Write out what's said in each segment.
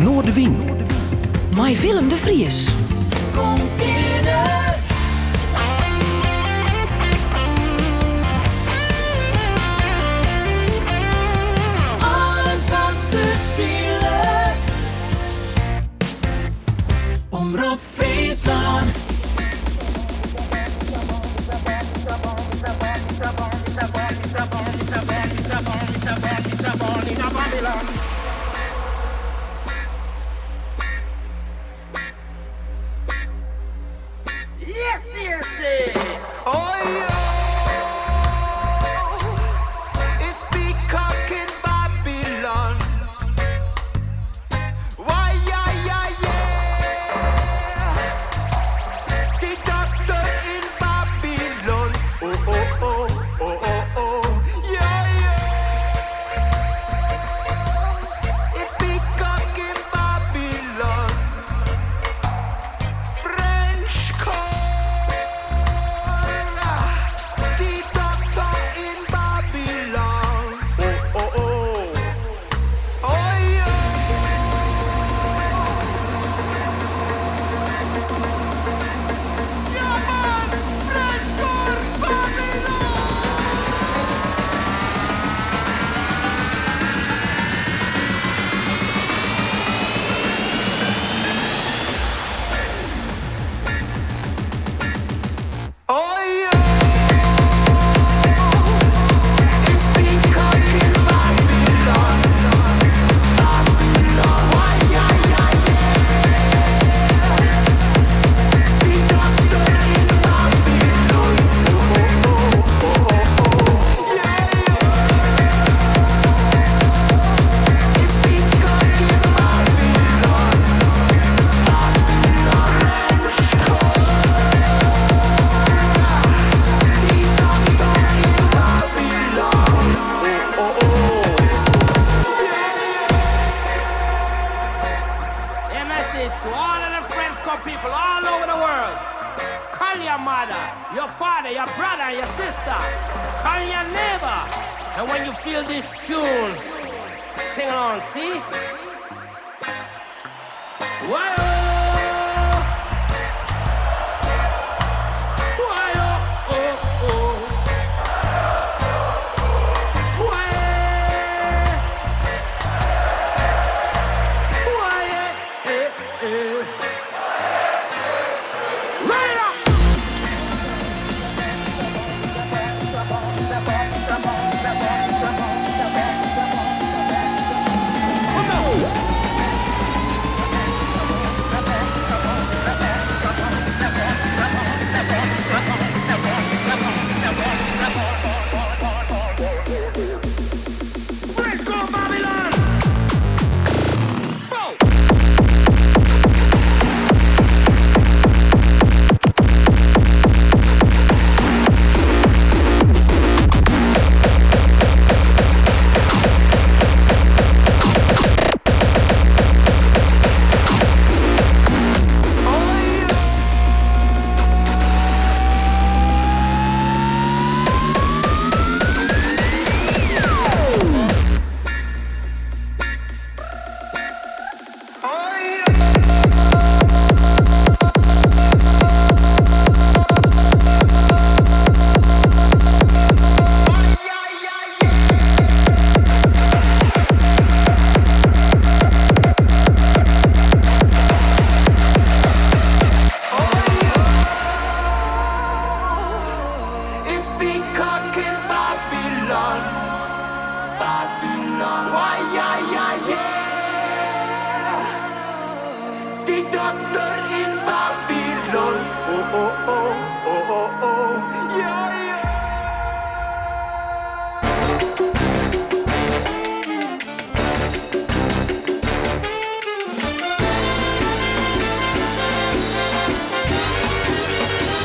Noardewyn. Mei Willem de Vries. Kom fierder. Alles wat der spilet. Omrop Fryslân.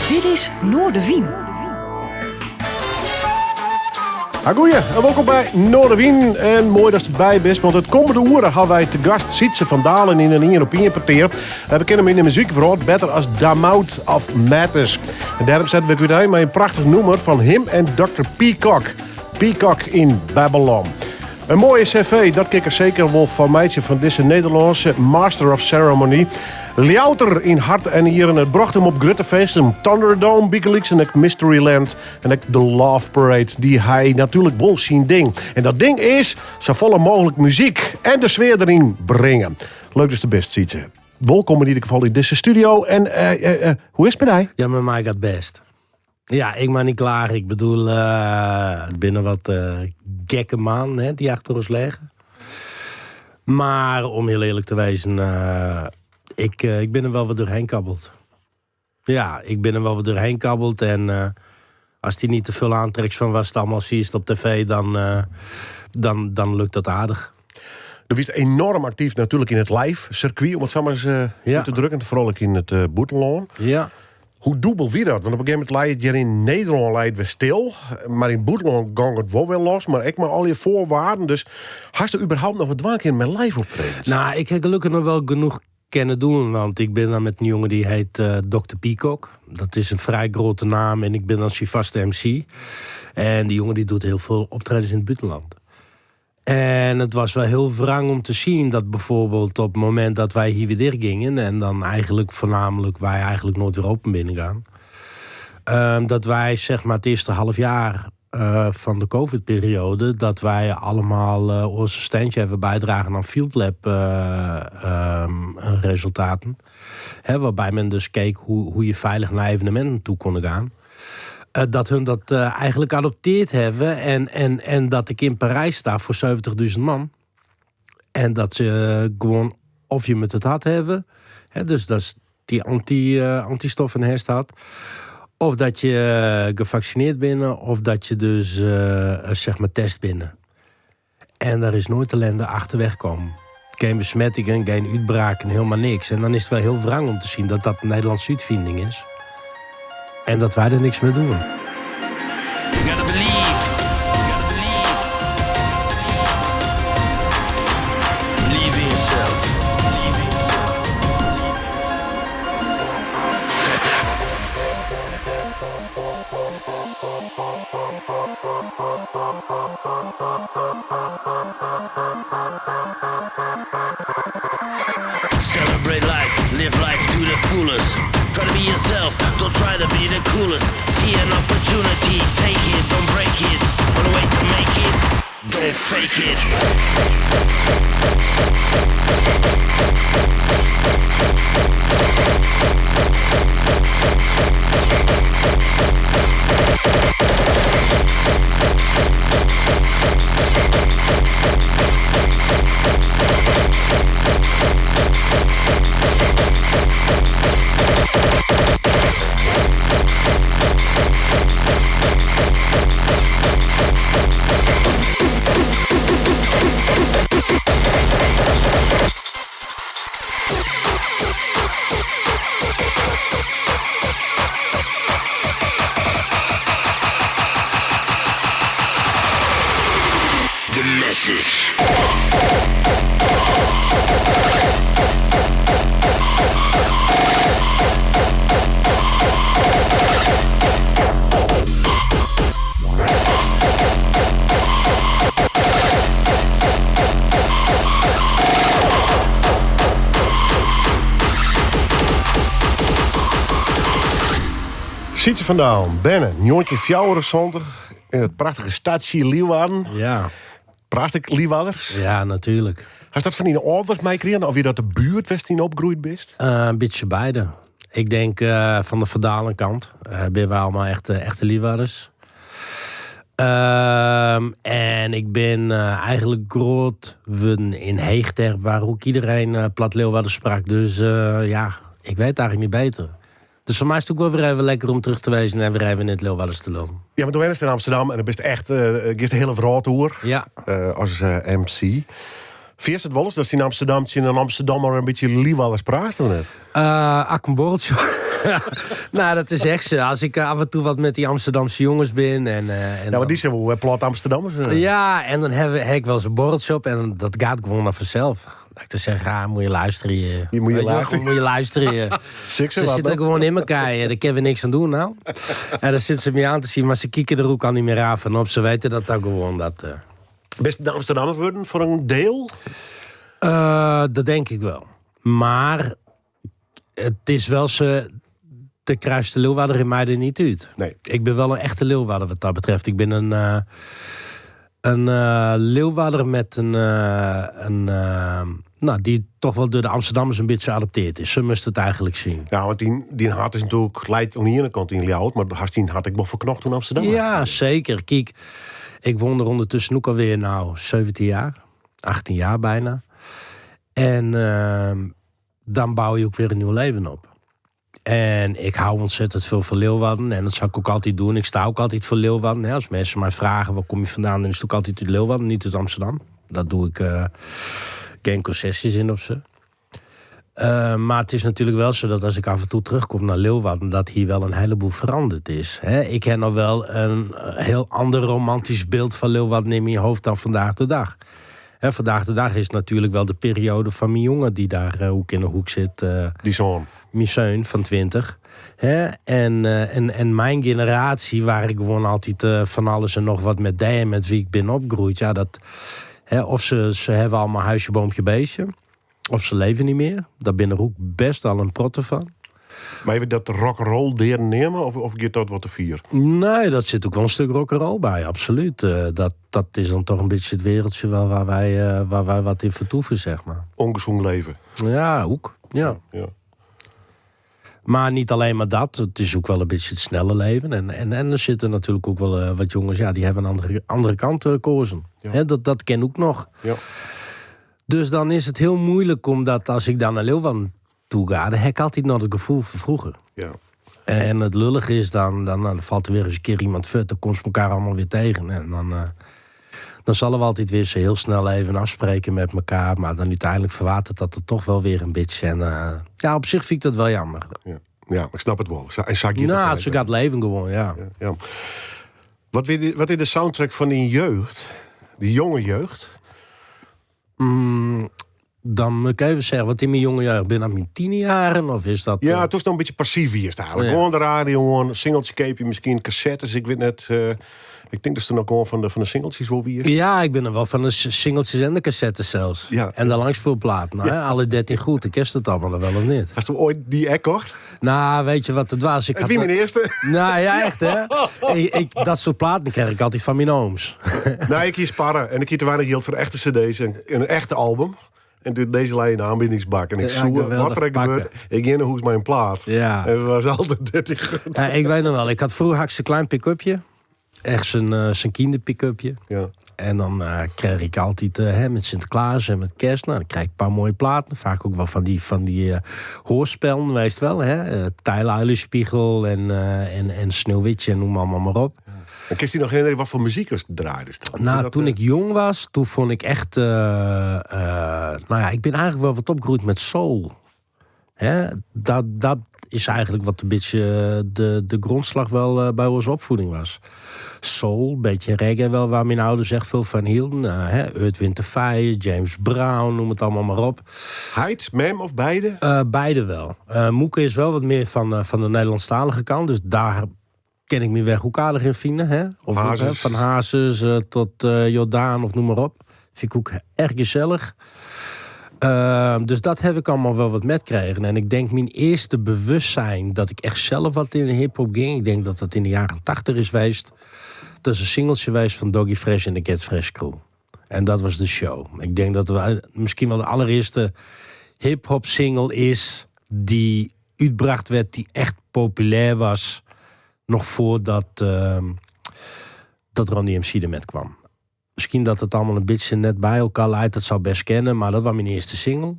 Dit is Noardewyn. Goeie en wolkom by Noardewyn. En moai datst derby bist, want it kommende oere ha wy te gast Sytse van Dalen yn in ien op ien petear. We kenne him yn de muzykwrâld better as Da Mouth of Madness. En dêrom sette we útein mei in prachtich nûmer fan him en Dr. Peacock. Peacock in Babylon. In moaie CV, dat kin ik der seker wol fan meitsje fan dizze Nederlânske Master of Ceremony. Ljouwerter yn hart en nieren, it brocht him op grutte feesten. Thunderdome bygelyks en ek Mysteryland en ek de Love Parade. Die hy natuerlik wol syn ding. En dat ding is safolle mooglik muzyk en de sfear deryn bringe. Leuk datst der bist, Sytse. Wolkom yn ieder gefal yn dizze studio. En eh, eh, hoe is it mei dy? Ja, mei my giet bêst. Ja, ik mei net klage. Ik bedoel, it binne wat gekke maanden hè, dy't achter ús lizze. Mar om hiel earlik te wêzen, ik bin der wol wat doarhinne kabbeld. Ja, ik bin der wol wat doarhinne kabbeld. En as dy net te folle oantrekst fan watst allegear siest op tv, dan lukt dat aardich. Do wiest enoarm aktyf natuerlik yn it live sirkwy, om it sa mar ris út te drukken. Foaral ek yn it bûtenlân. Ja. Hoe dûbel wie dat? Want op in gegeven momint lei it hjir yn Nederlân lei it wer stil. Mar yn it bûtenlân gong it wol wer los. Mar ek mei al dy foarwaarden. Dus hast der überhaupt noch wat dwaan kinnen mei live optredens? Nou, ik ha gelokkich noch wol genôch kinnen dwaan. Want ik bin dan mei in jonge dy hjit Dr. Peacock. Dat is in frij grutte namme en ik bin dan syn fêste MC. En dy jonge dy docht hiel folle optredens yn it bûtenlân. En it wie wol hiel wrang om te sjen dat byfoarbyld op it momint dat wy hjir wer ticht gyngen en dan eigentlik foarnaamlik wy eigentlik noait wer iepen binne gien, dat wy zeg maar it earste half jier fan de COVID-perioade, dat wy allegear ús steantsje even bydragen oan Field Lab resultaten. Hè, wêrby't men dus keek hoe't je feilich nei eveneminten ta koene gean. Dat hun dat eigentlik adoptearre hawwe en dat ik yn Parys stean foar 70.000 man. En dat se gewoan of je moatte it hân hawwe, hè, dus dat dy antystoffen hast hat, of dat je gefaksinearre binne, of dat je dus zeg maar test binne. En dêr is noait ellinde achterwei kommen. Gjin besmettingen, gjin útbraken, hielendal niks. En dan is it wol hiel wrang om te sjen dat dat in Nederlânske útfining is. En dat wy der niks mei dogge. You gotta believe. You gotta believe. Believe in yourself. Believe in yourself. Believe in yourself. Celebrate life, live life to the fullest. Try to be yourself, don't try to be the coolest. See an opportunity, take it, don't break it. On the way to make it, don't fake it. The message. Sytse van Dalen, berne, 1974 yn it prachtige stedsje Leeuwarden. Ja. Praatst ek Liwwadders? Ja, natuerlik. Hast dat fan dyn âlders meikrigen? Of wie dat de buert wêr'tst yn opgroeid bist? In bytsje beide. Ik tink fan de Van Dalen kant. Binne wy allegear echte Liwwadders. En ik bin eigentlik grut wurden yn Heechterp, wêr't ek iderien plat Leeuwarden sprak. Dus ja, ik wit eigentlik net better. Dus foar my is it ek wol wer even lekker om terug te wêzen en wer even yn it Leeuwarders te lullen. Ja, want do wennest yn Amsterdam en do bist echt, giest de hiele wrâld oer. Ja. As MC. Fynst it wolris datst yn Amsterdam tsjin in Amsterdammer in bytsje Liwwadders praatst of net? Ak in borreltsje. Nou, dat is echt sa. As ik af en toe wat mei dy Amsterdamske jonges bin. En Ja, mar dy binne wol wer plat Amsterdammers. Ja, en dan ha ik wolris in borreltsje op en dat giet gewoan dan fansels. Dat ik dan zeg, ah, moet je luisteren. Je moet je Weet je wel, luisteren. moet je luisteren. je. Six Ze sitte gewoan yn elkoar, ja. Dêr kinne we niks oan dwaan, nou. En dan sitte se my oan te sjen, mar se kike der ek al net mear af en op. Se witte dat dan gewoan. Dat. Bist in Amsterdammer wurden foar in diel? Dat denk ik wel. Mar it is wol sa, do krijst de Liwwadder yn my der net út. Nee. Ik bin wol in echte Liwwadder wat dat betreft. Ik bin in, in Liwwadder met in, in no, dy't toch wol troch de Amsterdammers in bytsje adoptearre is. Sa moatst it eigentlik sjen. Ja, want dyn hert is natuerlik leit oan de iene kant yn Ljouwert, mar hast dyn hert ek wol ferknocht oan Amsterdam. Ja, seker. Kyk, ik woon der ûndertusken ek alwer no 17 jaar, 18 jaar bijna. En dan bou je ek wer in nij leven op. En ik hou ontzettend veel fan Leeuwarden. En dat sil ik ek altyd dwaan. Ik sta ek altyd foar Leeuwarden. Hè. As minsken my freegje, wêr komme je fandaan? Dan is it ek altyd út Leeuwarden, net út Amsterdam. Dat doch ik gjin konsesjes yn of sa. Mar it is natuerlik wol sa dat as ik af en toe terugkom nei Leeuwarden, dat hjir wol in heleboel feroare is. Hè? Ik ha noch wol in hiel oar romantysk byld fan Leeuwarden yn myn hoofd dan vandaag de dag. Hè, vandaag de dag is it natuerlik wol de perioade fan myn jonge dy't dêr ek yn de hoek sit. Dy soan. Myn soan fan 20. Hè? En myn generaasje, wêr't ik gewoan altyd fan alles en noch wat mei die en mei wa't ik bin opgroeid. Ja, dat, hè, of se hawwe allegear huisje, boompje, beestje. Of se leve net mear. Dêr binne der ek bêst al in protte fan. Mar even dat rock'n'roll dêr nimme, of giet dat wat te fier? Nee, dat sit ek wol in stik rock'n'roll by, absolút. Dat is dan toch in bytsje it wereldsje wol wêr't wy wat yn fertoeve, zeg maar. Ûngezond leven. Ja, ek. Ja. Mar net allinne mar dat, it is ek wol in bytsje it snelle leven. En der sitte natuerlik ek wol wat jonges, ja, dy hawwe in oare kant keazen. Hè, dat kin ek noch. Dus dan is it hiel muoilik, omdat as ik dan nei Leeuwarden toe ga, dan ha ik altyd noch it gefoel fan froeger. En it lullige is dan falt der wer ris in kear iemand fuort, dan komst elkoar allegear wer tsjin. En dan sille we altyd wer sa hiel snel even ôfspreke mei elkoar, mar dan úteinlik ferwateret dat der dochs wol wer in bytsje. En ja, op sich fyn ik dat wol jammer. Ja. Ja, mar ik snap it wol. En sa giet it No, dan sa giet it leven gewoan, ja. Ja, ja. Wat is de soundtrack fan dyn jeugd? Dy jonge jeugd? Dan moat ik even sizze, wat yn myn jonge jeugd, bin dat myn tienerjierren of is dat, Ja, doe'tst noch in bytsje passyf wiest eigentlik. Gewoan de radio oan, singeltsje keapje, miskien kassettes, ik wit net. Ik tink datst der noch gewoan fan de singeltsjes wol wiest. Ja, ik bin der wol fan de singeltsjes en de kassettes sels. En de langspeelplaten, hè? Alle 13 goed, kenst it allegear wol of net? Hasto oait dy ek kocht? No, witte je wat it wie? Ik It wie myn earste. No ja, echt hè? Dat soart platen krige ik altyd fan myn ooms. Nee, ik hie sparre en ik hie te weinich jild foar echte cd's en in echte album. En toen dizze lei yn de oanbiedingsbak. En ik Ja, soe, geweldig wat der ek pakken. gebeurt, ik gean nei hûs mei in plaat. En it wie altyd 13 goed. Ja, ik wit noch wol, ik hie froeger hie ik sa'n klein pick-upje. Echt sa'n kinderpick-upje. En dan kreeg ik altyd, hè, met Sinterklaas en met kerst, no, dan krige ik in pear moaie platen. Faak ek wol fan dy hoarspellen, witst wol. Hè? Tijl Uilenspiegel en Sneeuwwitje en noem maar allemaal maar op. En kinst dy noch herinnerje watfoar muzyk ast draaidest dan? No, doe't ik jong wie, doe fûn ik echt... no ja, ik bin eigentlik wol wat opgroeid mei soul. Hè? Dat is eigentlik wat in bytsje de grûnslach wol by ús opfieding wie. Soul, in bytsje reggae wol, wêr't myn âlders echt folle fan hielden. Hè, Earth, Wind Fire, James Brown, noem it allegear mar op. Heit, mem of beide? Beide wol. Moeke is wol wat mear fan de Nederlânsktalige kant, dus dêr kin ik my wer ek aardich yn fine. Hè? Of ook, hè, Hazes. fan Hazes tot Jordaan of noem mar op. Fyn ik ek erch gesellich. Dus dat ha ik allegear wol wat meikrigen. En ik tink myn earste bewustzijn dat ik echt sels wat yn de hiphop gie. Ik tink dat dat yn de jierren 80 is west. Dat is in singeltsje west fan Doug E. Fresh en de Get Fresh Crew. En dat wie de show. Ik tink dat it miskien wol de alderearste hip-hop single is dy't útbrocht waard, dy't echt populêr wie, noch foardat dat Run DMC dermei kaam. Miskien dat it allegear in bytsje net by elkoar leit, dat soe bêst kinne, mar dat wie myn earste single.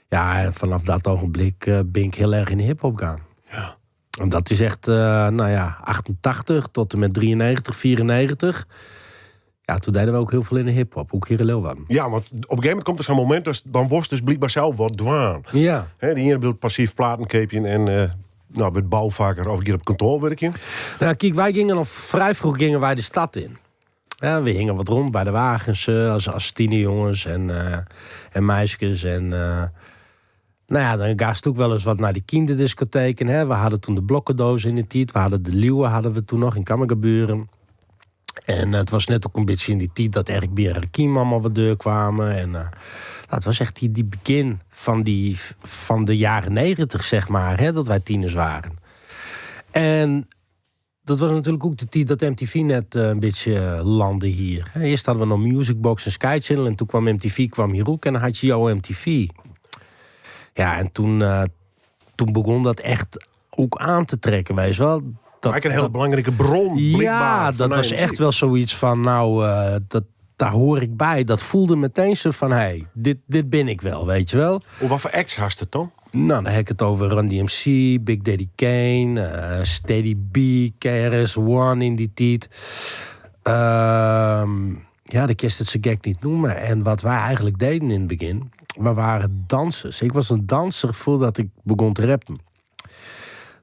Ja, en fanôf dat ogenblik bin ik hiel erch yn de hiphop gien. En dat is echt, no ja, 88 tot en met 93, 94. Ja, doe dienen we ek hiel folle yn de hiphop, ek hjir yn Leeuwarden. Ja, want op in gegeven momint komt der sa'n momint, dus dan wolst dus blykber sels wat dwaan. Hè, de iene bliuwt passyf platen keapjen en no, wurdt boufakker of giet op kantoar wurkjen. No, kyk, wy gyngen al frij froech gyngen wy de stêd yn. Ja, we hingen wat rûn by de weinen as tienerjonges en meiskes. En no ja, dan giest ek wolris wat nei de kinderdiskoteken. Hè. We hiene doe de Blokkendoos yn de tiid. We hiene de Liuwe hadden we doe noch yn Camminghaburen. En het was net ook een beetje in die tijd dat Eric B. en Rakim allemaal wat deur kwamen. En dat was echt die begin van de jaren 90, zeg maar. Hè, dat wij tieners waren. En dat was natuurlijk ook de tijd dat MTV net een beetje landde hier. Hè, eerst hadden we nog Music Box en Sky Channel. En toen kwam MTV kwam hier ook en dan had je jouw MTV. Ja, en toen begon dat echt ook aan te trekken, weet je wel. Dat, Maar een heel belangrijke bron, blijkbaar, Ja, van dat was mijn echt muziek. wel zoiets van, nou, daar hoor ik bij. Dat voelde meteen zo van, hey, dit ben ik wel, weet je wel. Hoe, wat voor acts had het dan? Nou, dan heb ik het over Run DMC, Big Daddy Kane, Steady B, KRS-One in die tijd. Ja, de kerst het zo gek niet noemen. En wat wij eigenlijk deden in het begin, we waren dansers. Ik was een danser voordat ik begon te rappen.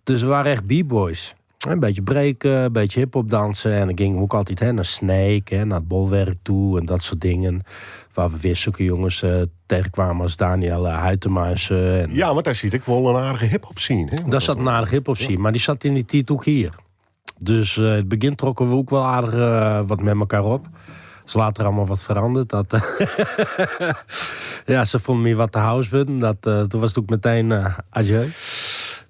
Dus we waren echt b-boys. Een beetje breken, een beetje hiphop dansen. En dan gingen we ook altijd, hè, naar Sneek, hè, naar het Bolwerk toe en dat soort dingen. Waar we weer zulke jongens tegenkwamen als Daniel Huytemaas. En Ja, want daar zie ik wel een aardige hiphop scene. Hè? Daar zat een aardige hiphop scene, maar die zat in die tijd ook hier. Dus in het begin trokken we ook wel aardig wat met elkaar op. Is later allemaal wat veranderd. Ze vonden me wat te house worden. Toen was het ook meteen adieu.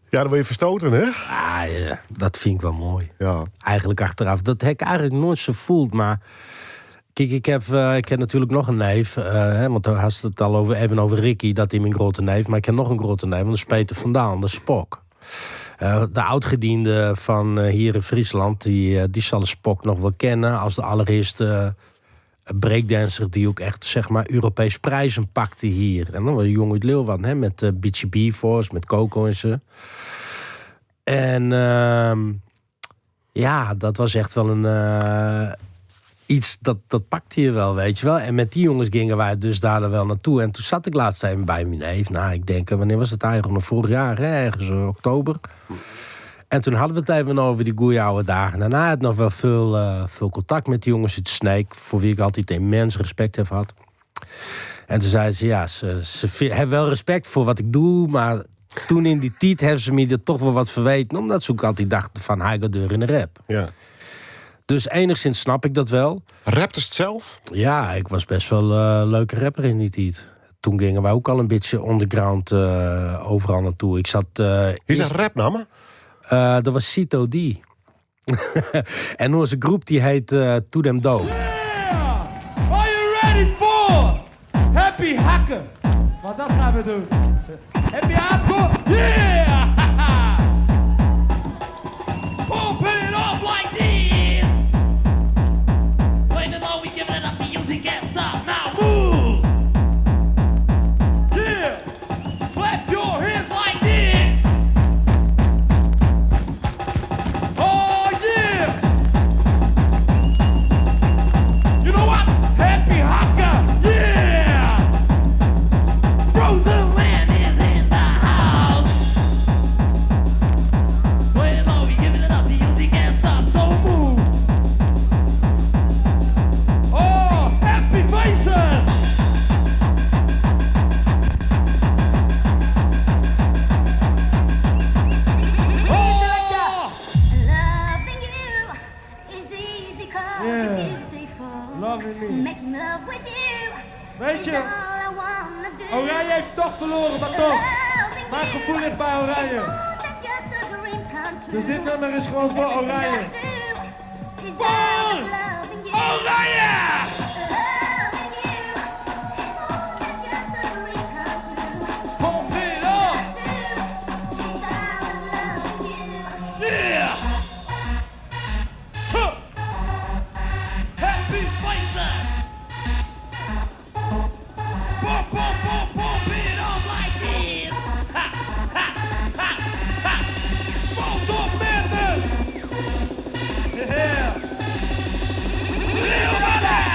Ja, dan word je verstoten, hè? Ah, ja, dat vind ik wel mooi. Ja. Eigenlijk achteraf. Dat heb ik eigenlijk nooit zo voeld, maar... Kijk, ik heb natuurlijk nog een neef. Hè, want daar had het al even over Ricky, dat hij mijn grote neef. Maar ik heb nog een grote neef, want dat is Peter van Dalen, dat is Spok. De oudgediende van hier in Friesland, die zal de Spok nog wel kennen als de allereerste breakdancer die ook echt, zeg maar, Europees prijzen pakte hier. En dan was een jong uit Leeuwarden, hè, met BGB Force, met Coco en ze. En ja, dat was echt wel een iets dat pakte je wel, weet je wel. En met die jongens gingen wij dus daar dan wel naartoe. En toen zat ik laatst even bij mijn neef. Nou, ik denk, wanneer was het eigenlijk? Nog vorig jaar, hè? Ergens in oktober. En toen hadden we het even over die goeie oude dagen. Daarna had ik nog wel veel contact met die jongens uit Sneek, voor wie ik altijd immens respect heb gehad. En toen zeiden ze, ja, ze hebben wel respect voor wat ik doe, maar toen in die tijd hebben ze me er toch wel wat verweten, omdat ze ook altijd dachten van, hij gaat deur in de rap. Dus enigszins snap ik dat wel. Rapte het zelf? Ja, ik was best wel een leuke rapper in die tijd. Toen gingen wij ook al een beetje underground overal naartoe. Ik zat, Is dat eerst rapnaam? Dat was Cito D. En onze groep die heet To Them Dope. Yeah! Are you ready for Happy Hacken? Want dat gaan we doen. Happy Hardcore? Yeah! Pump it up like this! Wait along, we give it up, the music can't stop. Now move! Yeah! Clap your hands like this! Oh yeah! You know what? Happy Hacker! Yeah! Frozen Land is in the house! Wait along, we give it up, the music can't stop. So move! Oh, happy faces! Oh! Loving you is easy 'cause you're Yeah. beautiful. Loving me. Making love with you Weet is je, all I wanna do. Oranje heeft toch verloren, maar toch. Loving Mijn you gevoel ligt bij Oranje. is more than just a dream come true. Dus dit nummer is gewoon voor Everything Oranje. I do is Voor all loving you. Oranje! Loving you is more than just a dream come true. Pump it up! Is all loving you. Yeah! Huh. Happy faces! Pump, pump, pump, pump it up like this! Ha, ha, ha, ha! Pump up madness! Yeah! Leeuwarden!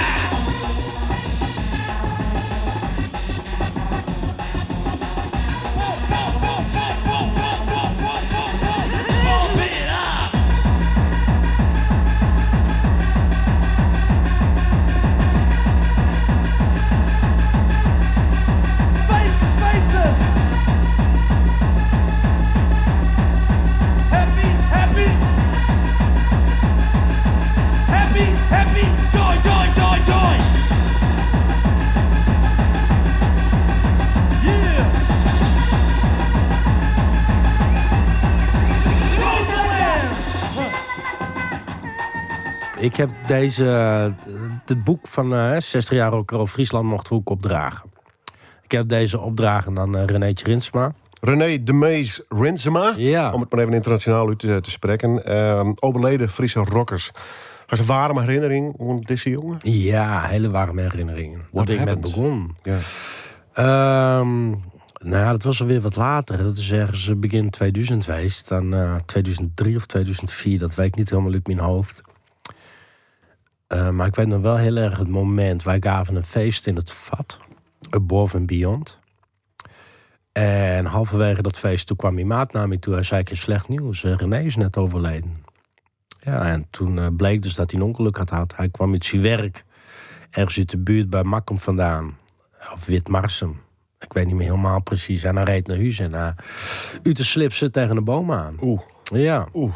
Pump, pump, pump, pump, pump, pump, pump, pump, pump, pump. Pump it up! Ik heb deze, het boek van 60 jaar Rock'n'Roll Friesland mochten we ook opdragen. Ik heb deze opdragen aan René Rinsma. René de Mees Rinsema. Ja. Om het maar even internationaal uit te spreken. Overleden Friese rockers. Was een warme herinnering aan deze jongen? Ja, hele warme herinneringen. What Dat ik met happened? begon. Ja. Nou ja, dat was alweer wat later. Dat is ergens begin 2000 geweest. Dan 2003 of 2004, dat weet ik niet helemaal uit mijn hoofd. Maar ik weet nog wel heel erg het moment. Wij gaven een feest in het vat. Above and Beyond. En halverwege dat feest, toen kwam mijn maat naar me toe. Hij zei, ik heb slecht nieuws. René is net overleden. Ja, en toen bleek dus dat hij een ongeluk had gehad. Hij kwam uit zijn werk. Ergens uit de buurt bij Makkum vandaan. Of Witmarsum. Ik weet niet meer helemaal precies. En hij reed naar huis en hij uit de slipse tegen de boom aan. Oeh. Ja. Oeh.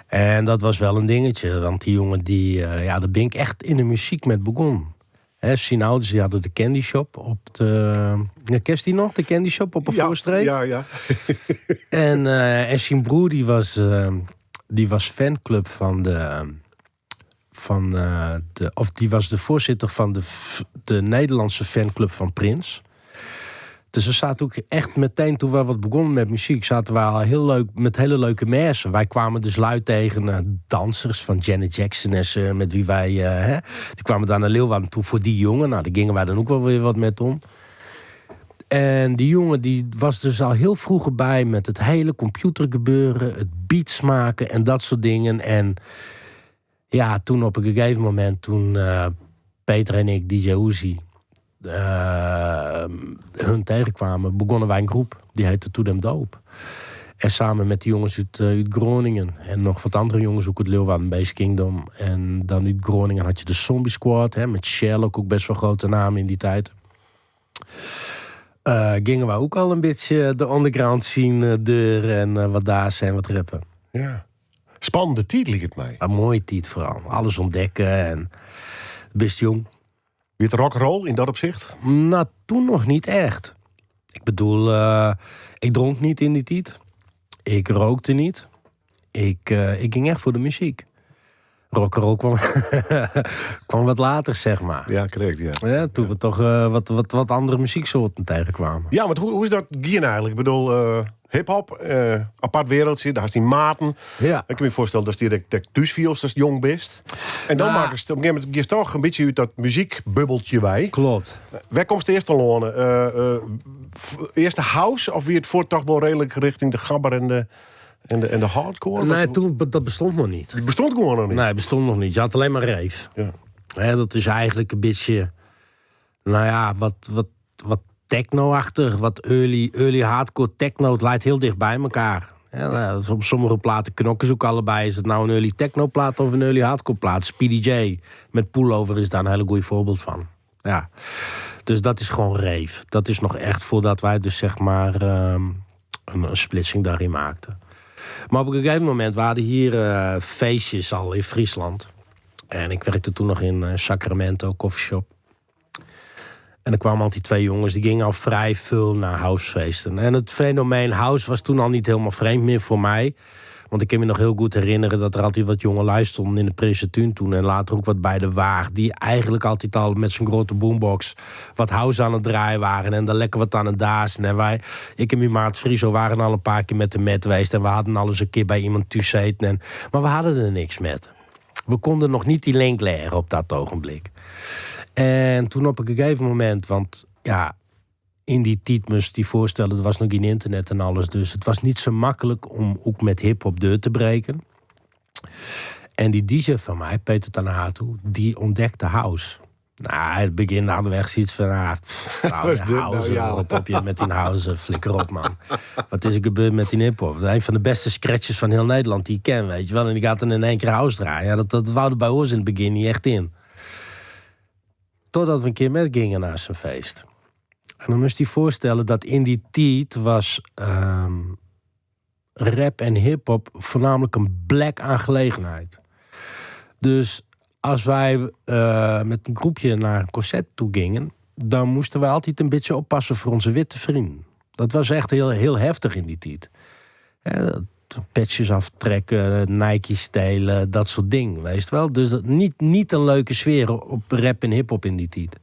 En dat was wel een dingetje. Want die jongen, die, ja, daar ben ik echt in de muziek met begon. Hè, zijn ouders die hadden de Candy Shop op de... Ja, ken je die nog? De Candy Shop op de Voorstreek? Ja, ja. En zijn broer die was fanclub van de, van, de, of die was de voorzitter van de Nederlandse fanclub van Prins. Dus we zaten ook echt meteen toen we wat begonnen met muziek, zaten we al heel leuk met hele leuke mensen. Wij kwamen dus lui tegen dansers van Janet Jackson en ze, met wie wij, hè, die kwamen daar naar Leeuwarden toe voor die jongen. Nou, daar gingen wij dan ook wel weer wat met om. En die jongen die was dus al heel vroeg bij met het hele computergebeuren, het beats maken en dat soort dingen. En ja, toen op een gegeven moment, toen Peter en ik, DJ Uzi, hun tegenkwamen, begonnen wij een groep. Die heette To Dem Dope. En samen met die jongens uit Groningen en nog wat andere jongens, ook uit Leeuwarden, Base Kingdom. En dan uit Groningen had je de Zombie Squad, hè, met Sherlock, ook best wel grote naam in die tijd. Gingen we ook al een beetje de underground scene deur en wat daar zijn, wat rappen. Ja. Spannende tijd liep het mij. Een mooie tijd vooral. Alles ontdekken en best jong. Wie het rock'n'roll in dat opzicht? Nou, toen nog niet echt. Ik bedoel, ik dronk niet in die tijd. Ik rookte niet. Ik ging echt voor de muziek. Rock'n'roll kwam wat later. Ja, correct, ja. Ja, toen we toch wat andere muzieksoorten tegenkwamen. Ja, want hoe is dat gaan eigenlijk? Ik bedoel, hip-hop, apart wereldje, daar is die maten. Ik kan me voorstellen dat je direct dat thuis viel als je jong bent. En dan maken ze op een gegeven moment je toch een beetje uit dat muziekbubbeltje wij. Klopt. Waar komt het eerst al aan? Eerst de house of wie het voor toch wel redelijk richting de gabber en de hardcore? Nee, Wat- toen, dat bestond nog niet. Die bestond gewoon nog niet? Nee, het bestond nog niet. Je had alleen maar rave. Hè, dat is eigenlijk een beetje, nou ja, wat techno-achtig, wat early hardcore techno. Het lijkt heel dicht bij elkaar. Hè, nou, op sommige platen knokken ze ook allebei. Is het nou een early techno plaat of een early hardcore plaat? Speedy J met Pullover is daar een hele goeie voorbeeld van. Ja. Dus dat is gewoon rave. Dat is nog echt voordat wij dus een splitsing daarin maakten. Maar op een gegeven moment waren hier feestjes al in Friesland. En ik werkte toen nog in Sacramento, coffeeshop. En er kwamen altijd twee jongens, die gingen al vrij veel naar housefeesten. En het fenomeen house was toen al niet helemaal vreemd meer voor mij. Want ik kan me nog heel goed herinneren dat er altijd wat jonge lui stonden in de Prinsentuin toen. En later ook wat bij de Waag. Die eigenlijk altijd al met zo'n grote boombox wat house aan het draaien waren. En daar lekker wat aan het dazen. En wij, ik en mijn maat Friso waren al een paar keer met de met geweest. En we hadden al eens een keer bij iemand thuis gezeten. Maar we hadden er niks met. We konden nog niet die link leggen op dat ogenblik. En toen op een gegeven moment, want ja, in die tijd moest die voorstellen, er was nog geen internet en alles. Dus het was niet zo makkelijk om ook met hiphop deur te breken. En die DJ van mij, Peter Tanahatu, die ontdekte house. Nou, in het begin hadden we echt zoiets van, ah, pff, nou, Wat is dit nou, house, ja. rot op je met die house, flikker op, man. Wat is er gebeurd met die hiphop? Een van de beste scratches van heel Nederland die ik ken, weet je wel. En die gaat dan in één keer house draaien. Ja, dat wou er bij ons in het begin niet echt in. Totdat we een keer met gingen naar zijn feest. En dan moest hij voorstellen dat in die tijd was rap en hiphop voornamelijk een black aangelegenheid. Dus als wij met een groepje naar een concert toe gingen, dan moesten wij altijd een beetje oppassen voor onze witte vrienden. Dat was echt heel, heel heftig in die tijd. Hè, Petjes aftrekken, Nike stelen, dat soort dingen, weet je wel. Dus dat, niet een leuke sfeer op rap en hiphop in die tijd.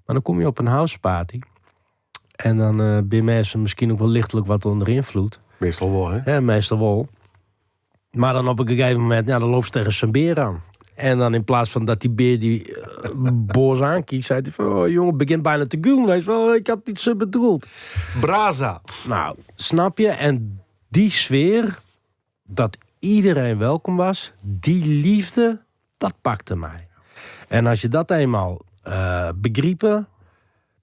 Maar dan kom je op een houseparty. En dan ben mensen misschien ook wel lichtelijk wat onder invloed. Meestal wel, hè? Ja, meestal wel. Maar dan op een gegeven moment, ja, dan loopt ze tegen zijn beer aan. En dan in plaats van dat die beer die boos aankijkt, zei hij van, oh, jongen, begint bijna te gulen, weet je wel, ik had niet zo bedoeld. Braza. Nou, snap je? En die sfeer, dat iedereen welkom was, die liefde, dat pakte mij. En als je dat eenmaal begriepen,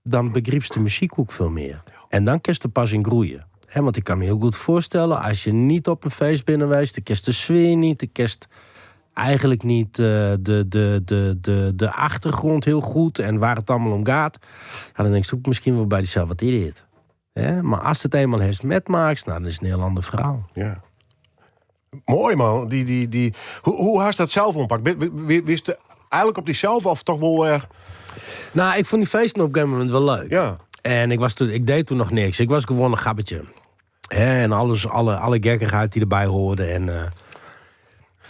dan begreep ze de muziek ook veel meer. En dan kun je er pas in groeien. Hè, want ik kan me heel goed voorstellen, als je niet op een feest binnenwijst, dan kun je de sfeer niet, dan kun je eigenlijk niet de achtergrond heel goed en waar het allemaal om gaat. Ja, dan denk je ook misschien wel bij jezelf, wat is dit? Hè? Maar als het eenmaal heeft met maakt, nou, dan is het een heel ander verhaal. Ja. Mooi, man. Hoe had je dat zelf oppakt? Wist je eigenlijk op die zelf of toch wel weer... Nou, ik vond die feesten op een gegeven moment wel leuk. Ja. En ik deed toen nog niks. Ik was gewoon een gabbetje. Hè, en alle gekkigheid die erbij hoorde. En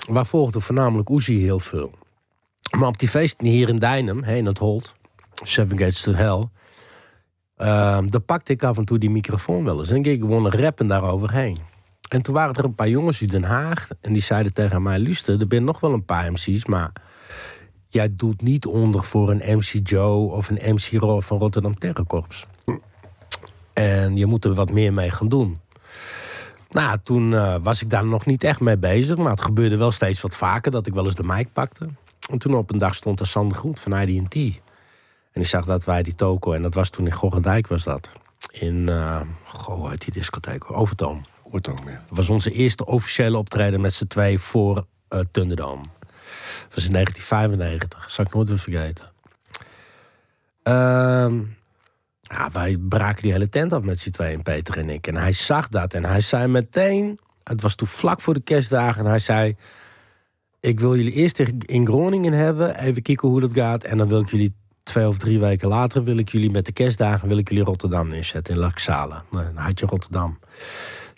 waar volgde voornamelijk Uzi heel veel. Maar op die feesten hier in Deinum, hè, in het Holt, Seven Gates to Hell, daar pakte ik af en toe die microfoon wel eens. En dan ging ik gewoon rappen daaroverheen. En toen waren er een paar jongens uit Den Haag. En die zeiden tegen mij, luister, er zijn nog wel een paar M C's, maar jij doet niet onder voor een MC Joe of een MC Roy van Rotterdam Terrorkorps. En je moet er wat meer mee gaan doen. Nou, toen was ik daar nog niet echt mee bezig. Maar het gebeurde wel steeds wat vaker dat ik wel eens de mic pakte. En toen op een dag stond daar Sander Groen van ID&T. En die zag dat wij die toko, en dat was toen in Gorredijk was dat. In, goh, hoe heet die discotheek? Overtoom. Overtoom, ja. Dat was onze eerste officiële optreden met z'n twee voor Thunderdome. Dat was in 1995, dat zal ik nooit weer vergeten. Wij braken die hele tent af met z'n tweeën, Peter en ik. En hij zag dat en hij zei meteen... Het was toen vlak voor de kerstdagen en hij zei... Ik wil jullie eerst in Groningen hebben, even kijken hoe dat gaat. En dan wil ik jullie 2 of 3 weken later... wil ik jullie met de kerstdagen wil ik jullie Rotterdam neerzetten in Laxala. Nou, dan had je Rotterdam.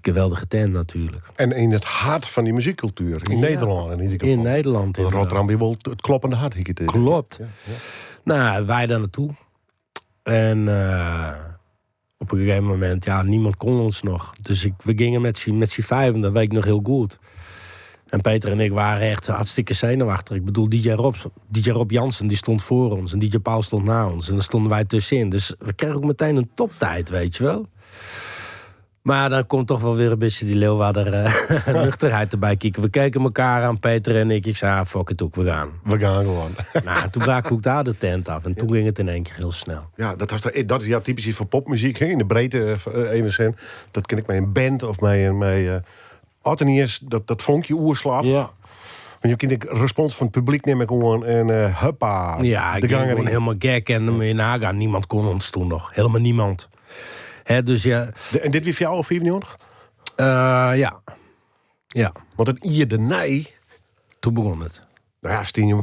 Geweldige tent natuurlijk. En in het hart van die muziekcultuur. In Ja. Nederland in ieder geval. In Nederland, Want inderdaad. Rotterdam weer wel het kloppende hart, ik het idee. Klopt. Ja, ja. Nou, wij daar naartoe. En op een gegeven moment, ja, niemand kon ons nog. Dus we gingen met z'n vijven, dat weet ik nog heel goed. En Peter en ik waren echt hartstikke zenuwachtig. Ik bedoel, DJ Rob Jansen, die stond voor ons. En DJ Paul stond na ons. En daar stonden wij tussenin. Dus we kregen ook meteen een toptijd, weet je wel. Maar dan komt toch wel weer een beetje die Leeuwarder nuchterheid erbij kijken. We keken elkaar aan, Peter en ik. Ik zei, ah, fuck it ook, we gaan. We gaan gewoon. Nou, toen brak ook daar de tent af. En toen ging het in één keer heel snel. Ja, dat was de, dat is ja, typisch iets van popmuziek, hè, in de breedte even zin. Dat ken ik met een band of met een, met Ateniers, dat vonkje oerslaat. Want je kunt de respons van het publiek nemen gewoon en huppa. Ja, ik de ging gang gewoon erin. helemaal gek. En dan moet je nagaan, niemand kon ons toen nog. Helemaal niemand. Hè, dus ja. En dit weer voor jou of 94? Ja. Ja. Want het Ier de Nij... Toen begon het. Nou ja, stien je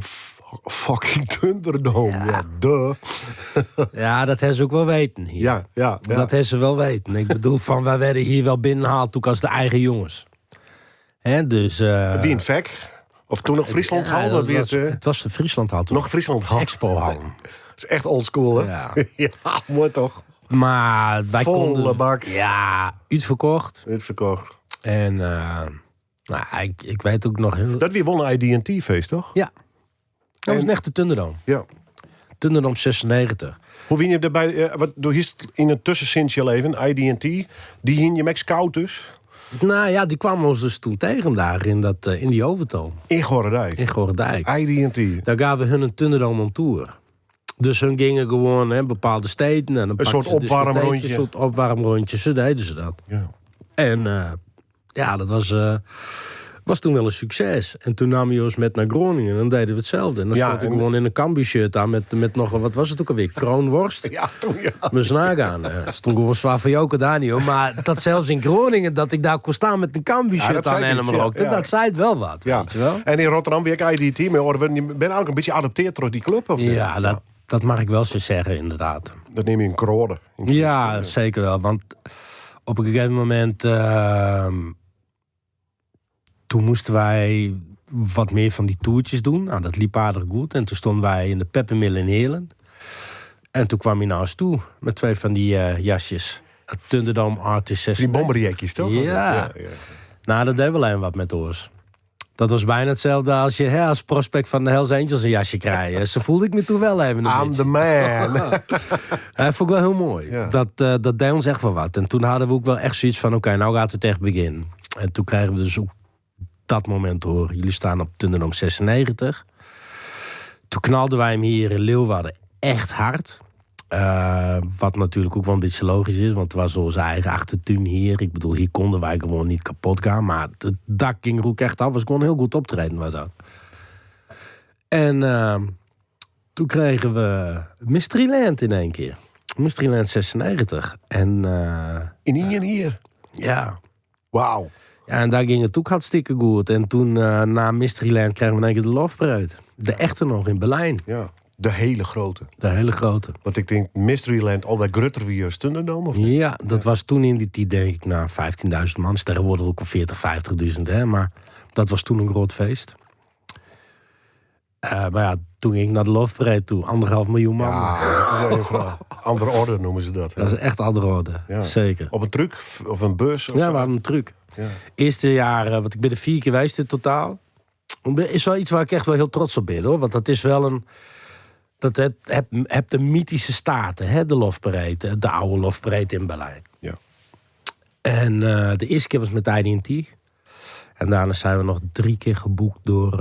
fucking Thunderdome. Ja, ja, duh. Ja, dat hebben ze ook wel weten hier. Ja, ja, ja. Dat hebben ze wel weten. Ik bedoel, van, wij werden hier wel binnengehaald ook als de eigen jongens. Hè, dus, Wie in het vek? Of toen nog Frieslandhal? Ja, dat dat weer was, het, het was de Frieslandhal toen. Nog Frieslandhal. Expohal. Dat is echt oldschool, hè? Ja. Ja, mooi toch? Maar wij Volle konden... bak. Ja, uitverkocht. Uitverkocht. En nou, ik weet ook nog heel... Dat weer won een ID&T-feest, toch? Ja. Dat was En echt de Thunderdome. Ja. Thunderdome 96. Hoe win je daarbij... wat, door hier in het tussenzins je leven, ID&T, die hing je met scout dus? Nou ja, die kwamen ons dus toen tegen daar in die Overtoom. In Gorredijk. In Gorredijk. ID&T. Daar gaven hun een Thunderdome on tour. Dus hun gingen gewoon, hè, bepaalde steden. En dan Een pakten soort ze discotheekjes, opwarmrondje. Een soort opwarmrondje. Zo deden ze dat. Ja. En ja, dat was toen wel een succes. En toen namen we ons met naar Groningen en dan deden we hetzelfde. En dan Ja, stond ik en gewoon in een Cambuur-shirt aan met nog een, wat was het ook alweer? Kroonworst. Ja, toen ja. Mijn snaak aan. Stond gewoon zwaar van joken daar niet, hoor. Maar dat zelfs in Groningen, dat ik daar kon staan met een Cambuur-shirt Ja, dat aan zei en iets, hem ja, rookte. ja. Dat zei het wel wat, Ja. weet je wel? En in Rotterdam weer ik IDT, maar hoor, we ben ook een beetje geadopteerd door die club, of niet? Ja, dat mag ik wel zo zeggen, inderdaad. Dat neem je in kroorden. Ja, zeker wel. Want op een gegeven moment... Toen moesten wij wat meer van die toertjes doen. Nou, dat liep aardig goed. En toen stonden wij in de Peppermill in Heerlen. En toen kwam hij naar ons toe met twee van die jasjes. Het Thunderdome Artist 6. Die bomberjekjes, toch? Ja. ja, ja. Nou, dat deed wel een wat met oors. Dat was bijna hetzelfde als je hè, als prospect van de Hells Angels een jasje krijgt. Zo voelde ik me toen wel even een I'm beetje. the man. Dat vond ik wel heel mooi. Ja. Dat deed ons echt wel wat. En toen hadden we ook wel echt zoiets van... oké, nou gaat het echt beginnen. En toen kregen we dus ook dat moment te horen. Jullie staan op Thunderdome 96. Toen knalden wij hem hier in Leeuwarden echt hard. Wat natuurlijk ook wel een beetje logisch is, want het was onze eigen achtertuin hier. Ik bedoel, hier konden wij gewoon niet kapot gaan. Maar het dak ging er ook echt af. Was gewoon heel goed optreden, was dat. En toen kregen we Mysteryland in één keer. Mysteryland 96. En In één hier. ja. Wauw. Ja, en daar ging het ook hartstikke goed. En toen, na Mysteryland, kregen we in één keer de Love Parade. De echte nog in Berlijn. Ja. De hele grote. De hele grote. Want ik denk Mysteryland alweer grutter wie als Thunderdome, of niet? Ja, dat was toen in die tijd, denk ik, nou, 15.000 man. Is Tegenwoordig ook al 40, 50.000, hè. Maar dat was toen een groot feest. Maar ja, toen ging ik naar de Love Parade toe. 1,5 miljoen man. Ja, dat is even een andere orde noemen ze dat. hè? Dat is echt andere orde. Ja. Zeker. Op een truck of een bus? Of Ja, zo. we hadden een truc. Ja. Eerste jaren, want ik ben er 4 keer geweest in totaal. Is wel iets waar ik echt wel heel trots op ben, hoor. Want dat is wel een... Dat heb de mythische staten, hè? De Love Parade, de oude Love Parade in Berlijn. Ja. En de eerste keer was met IDT. En daarna zijn we nog 3 keer geboekt door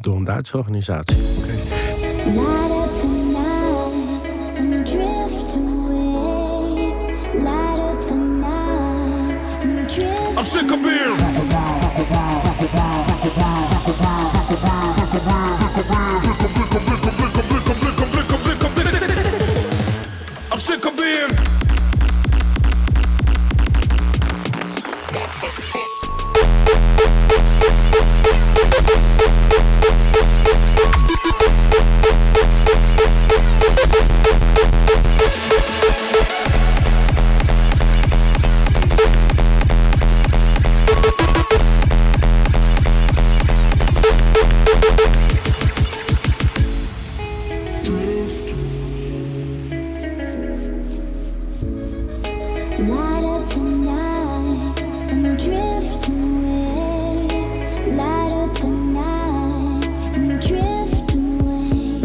een Duitse organisatie. Light up the night and drift away. Light up the night and drift. I'm sick of being. I'm sick of being. Light up the night and drift away. Light up the night and drift away.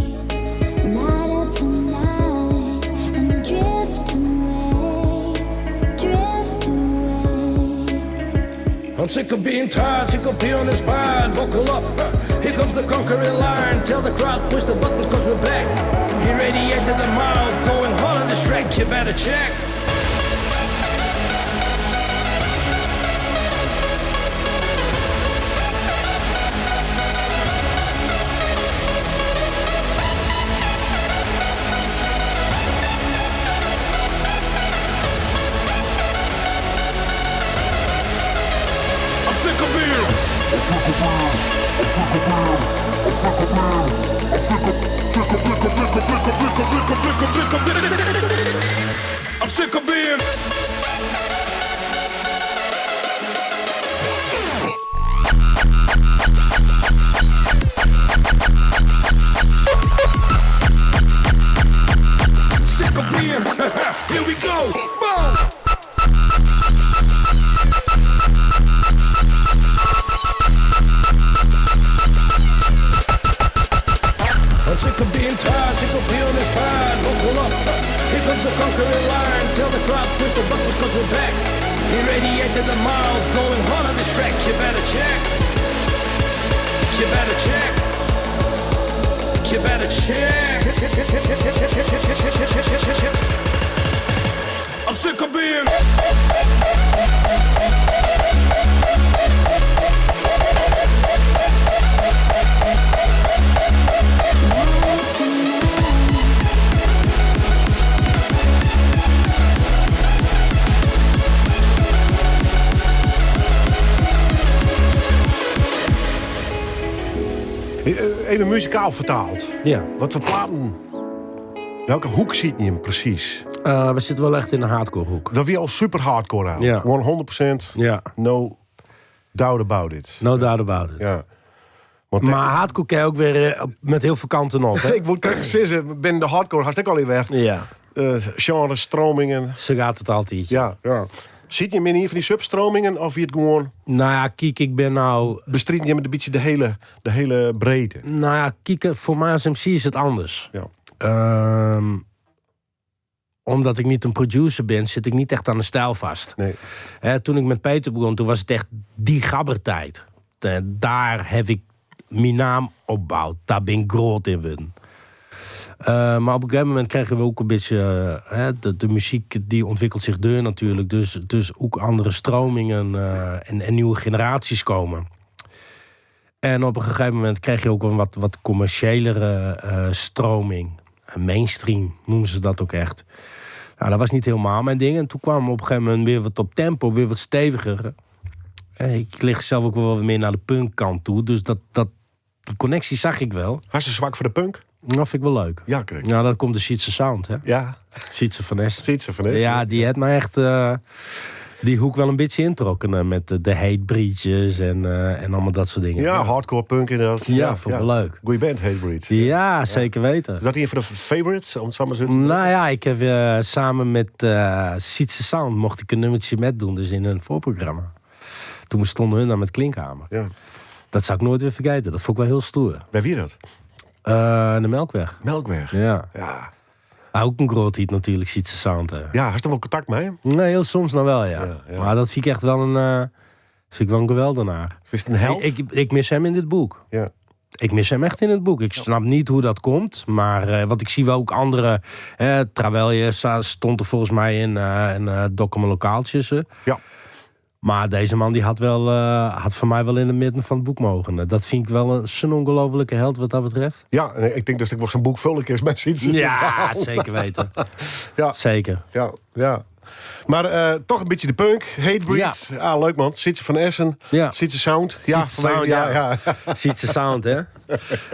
Light up the night and drift away. Drift away. I'm sick of being tired, sick of being on this pad. Buckle up, here comes the conquering line. Tell the crowd, push the buttons cause we're back. He radiated the mouth, going hard on this track, you better check. I'm sick of being. I'm sick of being. Sick of being. Here we go. Boom. I'm sick of being tired, sick of being on this pad. Buckle up, here comes the conquering line. Tell the crowd, push the buttons cause we're back. He radiated the mouth, going hard on this track. You better check. You better check. You better check. I'm sick of being. Even muzikaal vertaald. Ja. Wat voor platen? Welke hoek zit je hem precies? We zitten wel echt in de hardcore hoek. Dat wie al super hardcore aan. Ja. Gewoon 100% Ja. no Doubt about it. No doubt about it. Ja. Want Maar hardcore kan je ook weer met heel veel kanten op. Hè? ik moet krekt sizze, binnen de hardcore hast ik al wer. Ja, Genre, stromingen. ze gaat het altijd. Ja, ja. Zit je in een van die substromingen of wie het gewoon Nou ja, kijk, ik ben nou... bestrijden je met een beetje de hele breedte? Nou ja, kijk, voor mij als MC is het anders. Ja. Omdat ik niet een producer ben, zit ik niet echt aan de stijl vast. Nee. Hè, toen ik met Peter begon, toen was het echt die gabbertijd. Daar heb ik mijn naam opgebouwd. Daar ben ik groot in geworden. Maar op een gegeven moment kregen we ook een beetje... hè, de muziek die ontwikkelt zich deur natuurlijk. Dus ook andere stromingen en nieuwe generaties komen. En op een gegeven moment kreeg je ook een wat commerciëlere stroming. Mainstream noemen ze dat ook echt. Nou, dat was niet helemaal mijn ding. En toen kwam op een gegeven moment weer wat op tempo, weer wat steviger. Ik lig zelf ook wel wat meer naar de punkkant toe. Dus die connectie zag ik wel. Hartstikke zwak voor de punk? Dat vind ik wel leuk. Ja, correct. Nou, dat komt de Sietse Sound, hè? Ja. Sietse van Es. Sietse van Es. Ja, die heeft mij echt die hoek wel een beetje introkken met de hate breaches en allemaal dat soort dingen. Ja, hardcore punk inderdaad. Ja, vond ik wel leuk. Goeie band, Hatebreed. Ja, zeker weten. Is dat een van de favorites, om het zo maar zo te zeggen? Nou ja, ik heb samen met Sietse Sound mocht ik een nummertje met doen, dus in een voorprogramma. Toen stonden hun daar met Klinkhamer. Ja. Dat zou ik nooit weer vergeten. Dat vond ik wel heel stoer. Bij wie dat? De Melkweg. Melkweg? Ja. Ja. Maar ook een groot hit natuurlijk, Sietse Sound. Hè. Ja, had je er wel contact mee? Nee, heel soms nog wel, ja. Ja, ja. Maar dat vind ik echt wel een vind ik wel een geweldenaar. Is het een held? Ik mis hem in dit boek. Ja. Ik mis hem echt in het boek. Ik snap niet hoe dat komt. Maar want ik zie wel ook andere... Trawelje stond er volgens mij in en Dokkum Lokaaltjes. Ja. Maar deze man die had voor mij wel in het midden van het boek mogen. Dat vind ik wel zo'n ongelofelijke held wat dat betreft. Ja, en ik denk dat ik wel zijn boek vullen is met Sietse. Ja, zeker weten. Ja. Zeker. Ja, ja. Maar toch een beetje de punk. Hatebreed. Ja. Ah, leuk man. Sietse van Essen. Ja. Sietse Sound. Ja, Sietse Sound, ja, ja. ja. Sietse Sound, hè?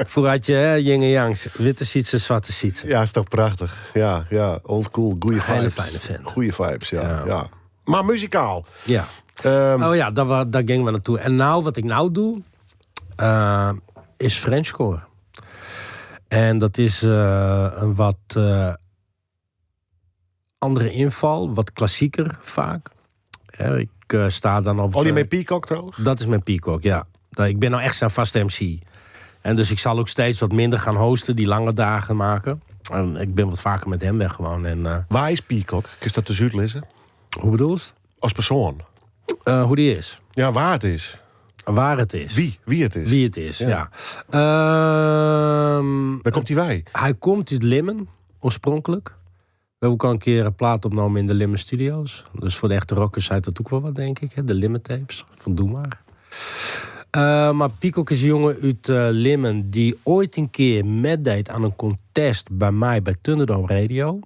Vroeger had je, hè, yin en yangs. Witte Sietse, zwarte Sietse. Ja, is toch prachtig. Ja, ja. Old school, goeie Hele vibes. fijne vent. Goeie vibes, ja. Ja. ja. Maar muzikaal. Ja. Oh ja, daar gingen we naartoe. En nou, wat ik nou doe, is Frenchcore. En dat is een wat andere inval, wat klassieker vaak. Hè, ik sta dan op Al die de met Peacock trouwens? Dat is mijn Peacock, ja. Ik ben nou echt zijn vaste MC. En dus ik zal ook steeds wat minder gaan hosten, die lange dagen maken. En ik ben wat vaker met hem weg gewoon. En Waar is Peacock? Is dat de Zuidlissen? Hoe bedoel je? Als persoon. Hoe die is. Ja, waar het is. Waar het is. Wie? Wie het is. Wie het is, Ja. ja. Waar komt hij bij? Hij komt uit Limmen, oorspronkelijk. We hebben ook al een keer een plaat opgenomen in de Limmen Studios. Dus voor de echte rockers zei dat ook wel wat, denk ik. Hè? De Limmen tapes, van Doe Maar. Maar Peacock is een jongen uit Limmen die ooit een keer meedeed aan een contest bij mij bij Thunderdome Radio.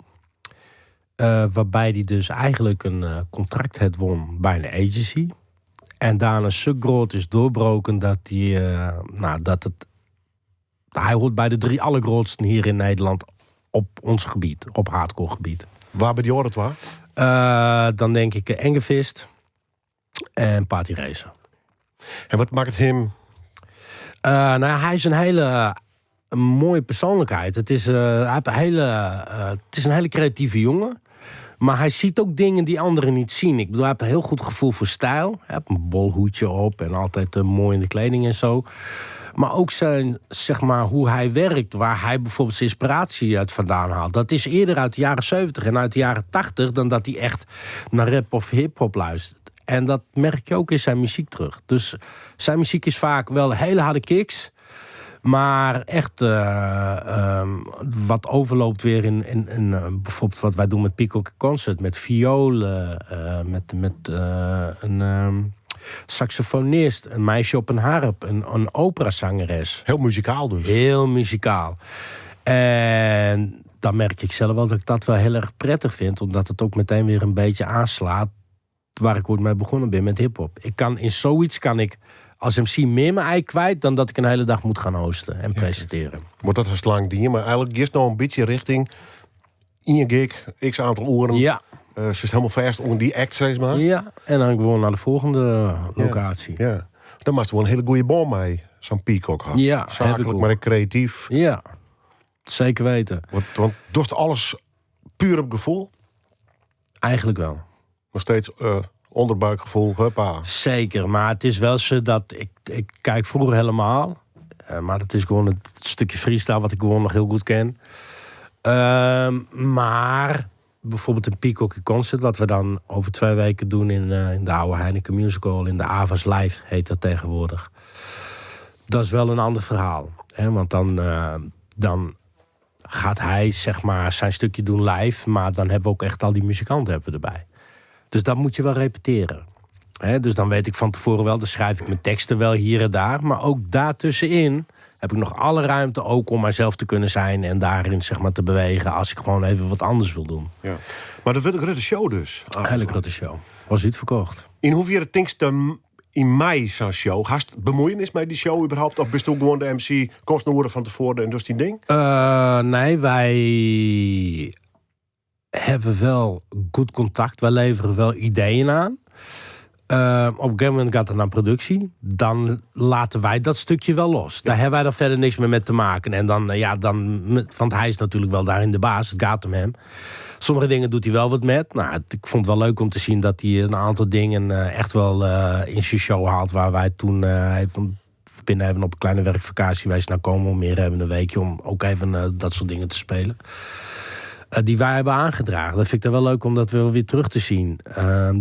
Waarbij hij dus eigenlijk een contract had won bij een agency. En daarna zo groot is doorbroken dat hij nou, dat het, hij hoort bij de 3 allergrootsten hier in Nederland op ons gebied, op hardcore gebied. Waar bij die hoort het waar? Dan denk ik Engevist en Party Racer. En wat maakt het hem? Hij is een hele mooie persoonlijkheid. Het is hij heeft een hele het is een hele creatieve jongen. Maar hij ziet ook dingen die anderen niet zien. Hij heeft een heel goed gevoel voor stijl. Hij heeft een bolhoedje op en altijd mooi in de kleding. Maar ook hoe hij werkt, waar hij bijvoorbeeld zijn inspiratie uit vandaan haalt. Dat is eerder uit de jaren 70 en uit de jaren 80 dan dat hij echt naar rap of hip-hop luistert. En dat merk je ook in zijn muziek terug. Dus zijn muziek is vaak wel hele harde kicks. Maar echt wat overloopt weer in bijvoorbeeld wat wij doen met Peacock Concert. Met violen, met een saxofonist, een meisje op een harp, een operazangeres. Heel muzikaal dus. Heel muzikaal. En dan merk ik zelf wel dat ik dat wel heel erg prettig vind. Omdat het ook meteen weer een beetje aanslaat waar ik ooit mee begonnen ben met hiphop. In zoiets kan ik als MC meer mijn ei kwijt dan dat ik een hele dag moet gaan hosten en presenteren. Wordt dat een lang ding, maar eigenlijk is nog een beetje richting in je gig, x aantal uren. Ze is helemaal vast onder die act, zeg maar. Ja, en dan gewoon naar de volgende locatie. Ja. ja. Dan maakt wel een hele goede bom mee, zo'n Peacock had. Ja, heb ik Zakelijk, ook. maar ook creatief. Ja, zeker weten. Want dorst alles puur op gevoel. Eigenlijk wel. Nog steeds onderbuikgevoel, huppa. Zeker, maar het is wel zo dat ik, ik kijk vroeger helemaal. Maar dat is gewoon het stukje freestyle wat ik gewoon nog heel goed ken. Maar bijvoorbeeld een Peacock in Concert, wat we dan over 2 weken doen in de oude Heineken Musical, in de Avas Live heet dat tegenwoordig. Dat is wel een ander verhaal. Hè? Want dan gaat hij zeg maar, zijn stukje doen live, maar dan hebben we ook echt al die muzikanten hebben we erbij. Dus dat moet je wel repeteren. Hè, dus dan weet ik van tevoren wel, dan schrijf ik mijn teksten wel hier en daar. Maar ook daartussenin heb ik nog alle ruimte ook om mijzelf te kunnen zijn en daarin zeg maar, te bewegen als ik gewoon even wat anders wil doen. Ja. Maar dat wordt een grote show dus. Hele grote show. Was uitverkocht. In hoeverre denkst je in mei zo'n show? Hast bemoeienis met die show überhaupt? Of bist du gewoon de MC, komst nog worden van tevoren en dus die ding? Nee, wij hebben wel goed contact. Wij leveren wel ideeën aan. Op een gegeven moment gaat het naar productie. Dan laten wij dat stukje wel los. Daar hebben wij dan verder niks meer mee te maken. En dan, ja, dan, want hij is natuurlijk wel daarin de baas. Het gaat om hem. Sommige dingen doet hij wel wat met. Nou, ik vond het wel leuk om te zien dat hij een aantal dingen echt wel in zijn show haalt. Waar wij toen even binnen even op een kleine werkvakantie wij zijn naar komen om meer hebben een weekje om ook even dat soort dingen te spelen. Die wij hebben aangedragen. Dat vind ik dan wel leuk om dat wel weer terug te zien.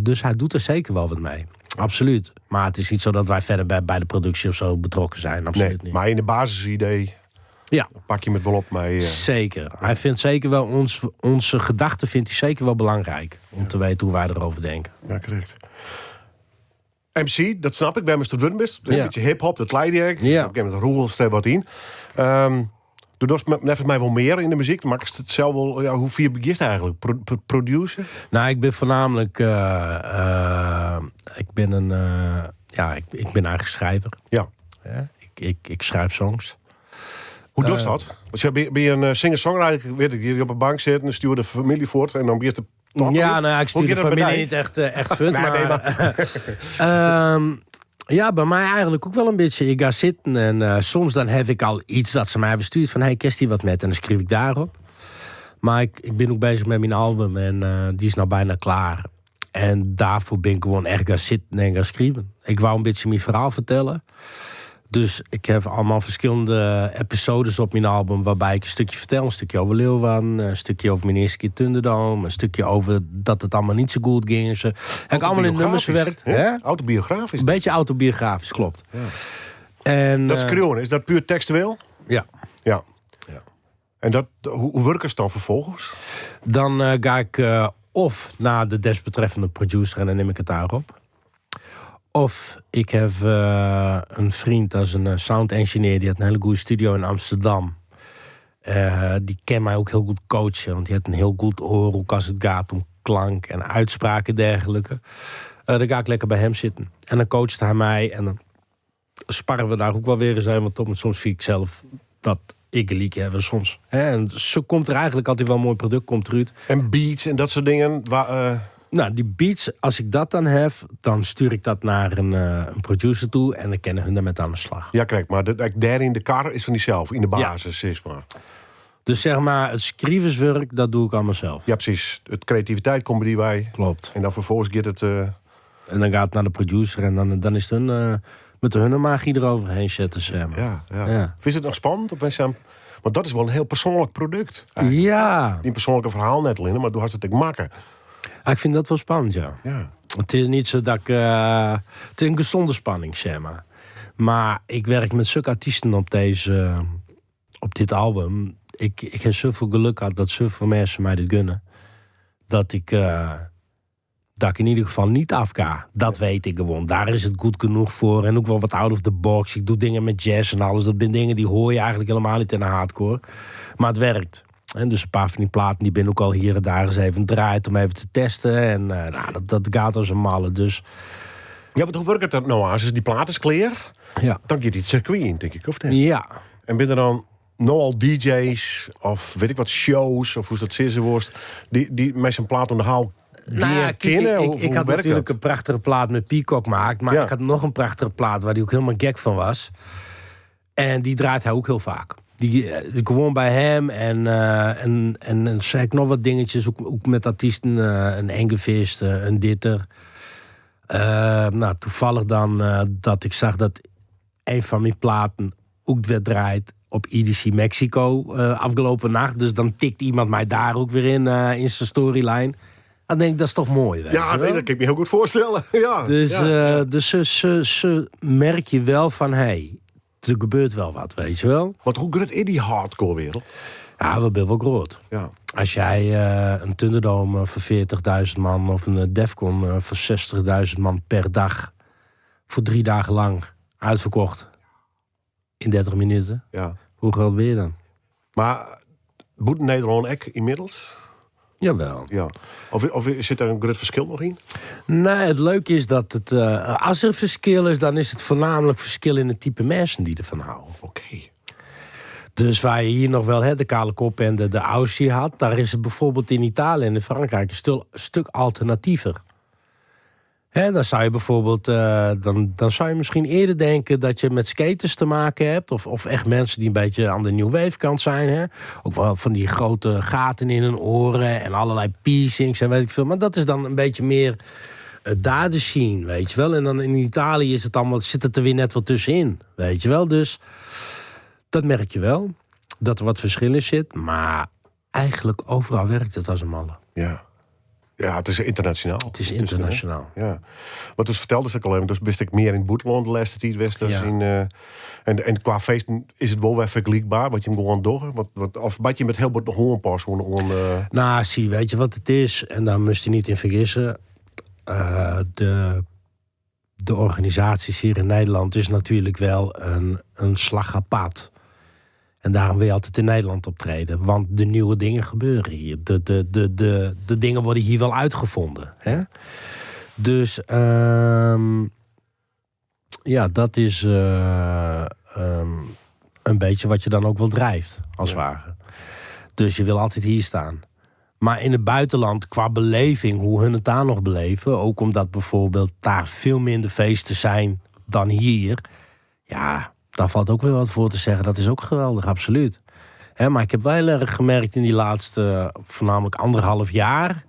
Dus hij doet er zeker wel wat mee. Absoluut. Maar het is niet zo dat wij verder bij de productie of zo betrokken zijn. Absoluut Nee, niet. maar in de basisidee Ja. pak je het wel op mee. Zeker. Hij vindt zeker wel onze gedachten vindt hij zeker wel belangrijk. Om te weten hoe wij erover denken. Ja, correct. MC, dat snap ik. Bij Mr. Wunbist. Een Ja. beetje hip-hop, dat leid ik. Ja. Op een gegeven moment roegelt er wat in. Doe dat met mij wel meer in de muziek. Maar ik het zelf wel. Ja, hoe vier begist eigenlijk? Producer? Nou, ik ben voornamelijk. Ik ben een. Ja, ik ben eigenlijk schrijver. Ja. Ja, ik schrijf songs. Hoe doe je dat? Want je ben je een singer-songwriter, weet ik, die op een bank zit en dan stuur de familie voort en dan begint de talk. Ja, nou ja, ik Hoe stuur de gaat dat bij familie jou? niet echt fut, Nee, nee, maar, ja, bij mij eigenlijk ook wel een beetje. Ik ga zitten en soms dan heb ik al iets dat ze mij hebben gestuurd van, hey, kerst hier wat met? En dan schrijf ik daarop. Maar ik ben ook bezig met mijn album en die is nou bijna klaar. En daarvoor ben ik gewoon echt gaan zitten en gaan schrijven. Ik wou een beetje mijn verhaal vertellen. Dus ik heb allemaal verschillende episodes op mijn album waarbij ik een stukje vertel. Een stukje over Leeuwarden, een stukje over mijn eerste keer Thunderdome, een stukje over dat het allemaal niet zo goed ging. Ze heb ik allemaal in nummers verwerkt. Hè? Hè? Autobiografisch. Een beetje autobiografisch, klopt. Ja. En, dat schreeuwen, is dat puur textueel? Ja. Ja. Ja. En dat, hoe werkt het dan vervolgens? Dan ga ik of naar de desbetreffende producer en dan neem ik het daarop. Of ik heb een vriend, dat is een sound engineer, die had een hele goede studio in Amsterdam. Die kan mij ook heel goed coachen, want die heeft een heel goed oor, ook als het gaat om klank en uitspraken en dergelijke. Dan ga ik lekker bij hem zitten. En dan coacht hij mij en dan sparren we daar ook wel weer eens even wat op. Want soms vind ik zelf dat ik gelijk heb soms. Hè? En zo komt er eigenlijk altijd wel een mooi product komt eruit. En beats en dat soort dingen? Waar, Nou, die beats, als ik dat dan heb, dan stuur ik dat naar een producer toe en dan kennen hun daarmee aan de slag. Ja, kijk, maar daar in de kar is van diezelf, in de basis, zeg maar. Dus zeg maar, het schrijverswerk, dat doe ik allemaal zelf. Ja, precies. Het creativiteit komt bij die wij. Klopt. En dan vervolgens gaat het... En dan gaat het naar de producer en dan is het hun, met de hun magie eroverheen zetten, zeg maar. Ja, ja. Ja. Vind je het nog spannend? Op een Want dat is wel een heel persoonlijk product. Eigenlijk. Ja. Niet persoonlijke verhaal net, Linde, maar doe had het ik maken. Ah, ik vind dat wel spannend, ja. Ja. Het is niet zo dat ik... het is een gezonde spanning, zeg maar. Maar ik werk met zulke artiesten op dit album. Ik heb zoveel geluk gehad dat zoveel mensen mij dit gunnen. Dat ik in ieder geval niet afga. Dat weet ik gewoon. Daar is het goed genoeg voor. En ook wel wat out of the box. Ik doe dingen met jazz en alles. Dat zijn dingen die hoor je eigenlijk helemaal niet in de hardcore. Maar het werkt. En dus een paar van die platen die ben ook al hier en daar eens even draait om even te testen. En nou, dat gaat als een malle. Dus. Ja, want hoe werkt dat nou aan? Als die plaat is klaar, Ja. dan gaat die het circuit in, denk ik, of niet? Ja. En ben er dan nogal DJ's of weet ik wat shows of hoe is dat sissenworst, die met zijn plaat om de haal Nou ja, kijk, kinne? ik, Hoe- ik, ik hoe had werkt natuurlijk dat? een prachtige plaat met Peacock gemaakt. Maar Ja. ik had nog een prachtige plaat waar hij ook helemaal gek van was. En die draait hij ook heel vaak. Die, gewoon bij hem en, en zei ik nog wat dingetjes, ook met artiesten. Een Engevist, een Ditter. Nou, toevallig dan dat ik zag dat een van mijn platen ook werd draait op EDC Mexico afgelopen nacht. Dus dan tikt iemand mij daar ook weer in, in zijn storyline. Dan denk ik, dat is toch mooi, weet Ja, je nee, wel? dat kan ik me heel goed voorstellen. Ja, Dus, ja. dus ze merk je wel van, hé, hey, er gebeurt wel wat, weet je wel? Want hoe groot is die hardcore wereld? Ja, we zijn wel groot. Ja. Als jij een Thunderdome voor 40.000 man of een Defcon voor 60.000 man per dag voor 3 dagen lang uitverkocht in 30 minuten, Ja. hoe groot ben je dan? Maar moet Nederland ook inmiddels? Jawel. Ja. Of zit daar een groot verschil nog in? Nee, het leuke is dat het, als er verschil is, dan is het voornamelijk verschil in het type mensen die ervan houden. Oké. Dus waar je hier nog wel hè, de kale kop en de Aussie had, daar is het bijvoorbeeld in Italië en in Frankrijk een stuk alternatiever. Hè, dan zou je bijvoorbeeld, dan zou je misschien eerder denken dat je met skaters te maken hebt. Of echt mensen die een beetje aan de new wave kant zijn. Hè? Ook wel van die grote gaten in hun oren en allerlei piercings en weet ik veel. Maar dat is dan een beetje meer daar de scene, weet je wel. En dan in Italië is het allemaal, zit het er weer net wat tussenin, weet je wel. Dus dat merk je wel, dat er wat verschil in zit. Maar eigenlijk overal werkt het als een malle. Ja. Ja, het is internationaal. Het is internationaal. Ja. Wat dus vertelde ze al even, dus wist ik meer in het Boeteland de laatste tijd, wist dus Ja. in, en qua feesten is het wel weer vergelijkbaar, wat je hem gewoon door, of wat je met heel wat nog hoorn pas, gewoon, Nou, zie, weet je wat het is? En daar moest je niet in vergissen. De organisaties hier in Nederland is natuurlijk wel een slag apart. En daarom wil je altijd in Nederland optreden. Want de nieuwe dingen gebeuren hier. De dingen worden hier wel uitgevonden. Hè? Dus ja, dat is een beetje wat je dan ook wel drijft, als ware. Dus je wil altijd hier staan. Maar in het buitenland, qua beleving, hoe hun het daar nog beleven... ook omdat bijvoorbeeld daar veel minder feesten zijn dan hier... ja, daar valt ook weer wat voor te zeggen. Dat is ook geweldig, absoluut. Hè, maar ik heb wel heel erg gemerkt in die laatste, voornamelijk 1,5 jaar...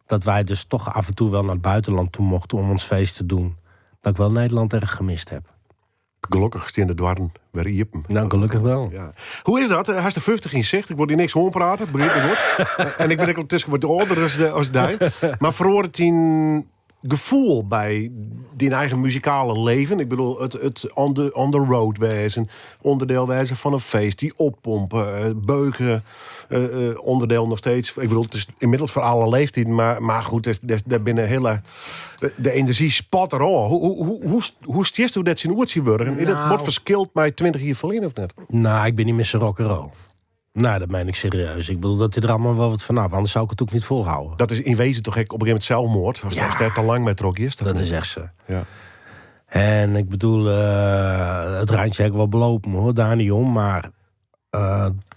dat wij dus toch af en toe wel naar het buitenland toe mochten om ons feest te doen. Dat ik wel Nederland erg gemist heb. Gelukkig staan de dwarren weer iepen. Nou, gelukkig wel. Ja. Hoe is dat? Hij is de 50 in zicht. Ik word hier niks hoor praten. Begrijp ik goed. En ik ben ook ondertussen wat ouder als die. Maar verhoort het in gevoel bij die eigen muzikale leven? Ik bedoel, het on the road wezen, onderdeel wezen van een feest, die oppompen, beuken, onderdeel nog steeds. Ik bedoel, het is inmiddels voor alle leeftijden, maar goed, daar binnen hele, de energie spat er al. Hoe stierst hoe dat zijn oertje worden? Is dat wordt verschilt mij 20 jaar verleden of net? Nou, ik ben niet meer zo rock'n'roll. Nou, dat meen ik serieus. Ik bedoel, dat hij er allemaal wel wat vanaf. Anders zou ik het ook niet volhouden. Dat is in wezen toch gek op een gegeven moment zelfmoord. Als het te lang met rock is. Dat is echt zo. Ja. En ik bedoel, het randje heb ik wel belopen hoor, daar niet om. Maar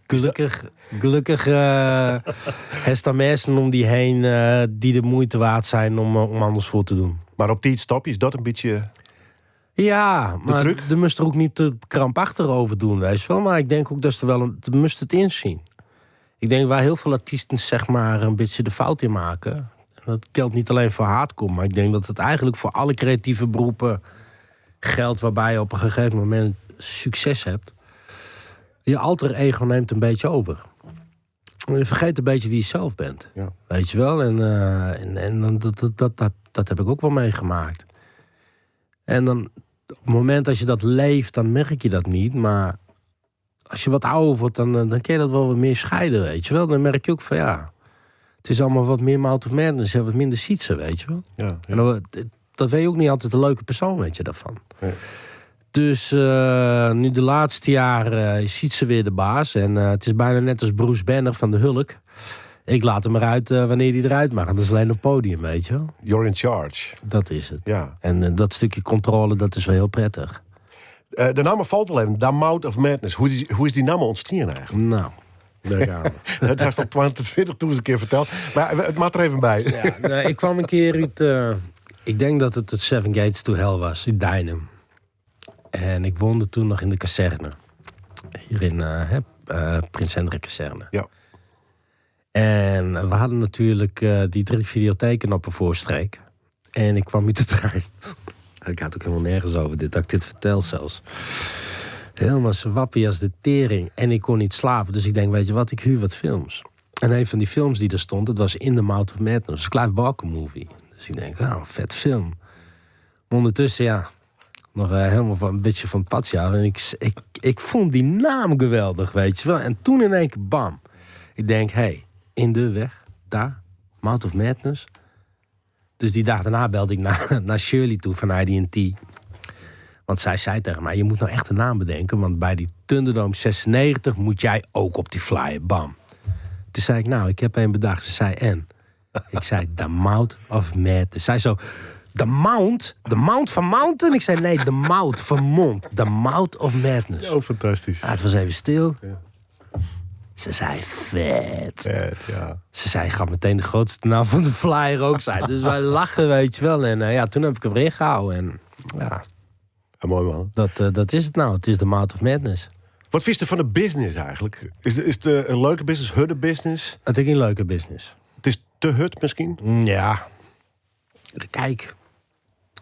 gelukkig er staan mensen om die heen die de moeite waard zijn om anders voor te doen. Maar op die stapje is dat een beetje... Ja, maar truc? er moest er ook niet te krampachtig over doen, weet je wel. Maar ik denk ook dat ze wel een, moest het inzien. Ik denk waar heel veel artiesten zeg maar een beetje de fout in maken. En dat geldt niet alleen voor hardcore, maar ik denk dat het eigenlijk voor alle creatieve beroepen geldt waarbij je op een gegeven moment succes hebt. Je alter ego neemt een beetje over. Je vergeet een beetje wie je zelf bent. Ja. Weet je wel? En dat heb ik ook wel meegemaakt. En dan, op het moment dat je dat leeft, dan merk je dat niet. Maar als je wat ouder wordt, dan kun je dat wel wat meer scheiden, weet je wel. Dan merk je ook van ja, het is allemaal wat meer Mouth of Madness en wat minder Sietse, weet je wel. Ja, En dat weet je ook niet altijd een leuke persoon, weet je daarvan. Nee. Dus nu de laatste jaren is Sietse weer de baas. En het is bijna net als Bruce Banner van de Hulk. Ik laat hem eruit wanneer hij eruit mag. En dat is alleen op podium, weet je wel. You're in charge. Dat is het. Ja. En dat stukje controle, dat is wel heel prettig. De naam valt al even. The Mouth of Madness. Hoe is die naam ontstaan eigenlijk? Nou, Daar gaan we. Dat hast al 20.000 kear ferteld. Mar it moat der even by. Ja, nee, ik kwam in kear út... Eh, ik denk dat it it Seven Gates to Hell was, út Deinum. En ik woonde toen noch yn de kazerne. Hier yn uh, Prins Hendrik kazerne. Ja. En we hadden natuurlijk uh, die drie videotheken op een voorstreek. En ik kwam uit de trein. Het gaat ook helemaal nergens over dit, dat ik dit vertel zelfs. Helemaal zo wappie als de tering. En ik kon niet slapen, dus ik denk, weet je wat, ik huur wat films. En een van die films die er stond, dat was In the Mouth of Madness. Een Clive Barker movie. Dus ik denk, oh, vet film. Maar ondertussen, ja, nog eh, helemaal van, een beetje van het pad. Ja. En ik vond die naam geweldig, weet je wel. En toen in één keer, bam. Ik denk, hé, hey, in de weg, daar, Mouth of Madness. Dus die dag daarna belde ik naar Shirley toe van ID&T. Want zij zei tegen mij, je moet nou echt een naam bedenken. Want bij die Thunderdome 96 moet jij ook op die flyer, bam. Toen zei ik, nou, ik heb een bedacht. Ze zei, en? Ik zei, The Mouth of Madness. Zij zo, The Mount? The Mount van Mountain? Ik zei, nee, The Mouth van Mond. The Mouth of Madness. Oh, fantastisch. Ah, het was even stil. Ze zei, vet. Vet, ja. Ze zei, gaf meteen de grootste naam van de flyer ook zijn. Dus wij lachen, weet je wel. En ja, toen heb ik hem erin gehouden. En ja, Ja, mooi man. dat is het nou. Het is de Mouth of Madness. Wat vind je van de business eigenlijk? Is het een leuke business, hudde business? Het is een leuke business. Het is te hut misschien? Ja. Kijk,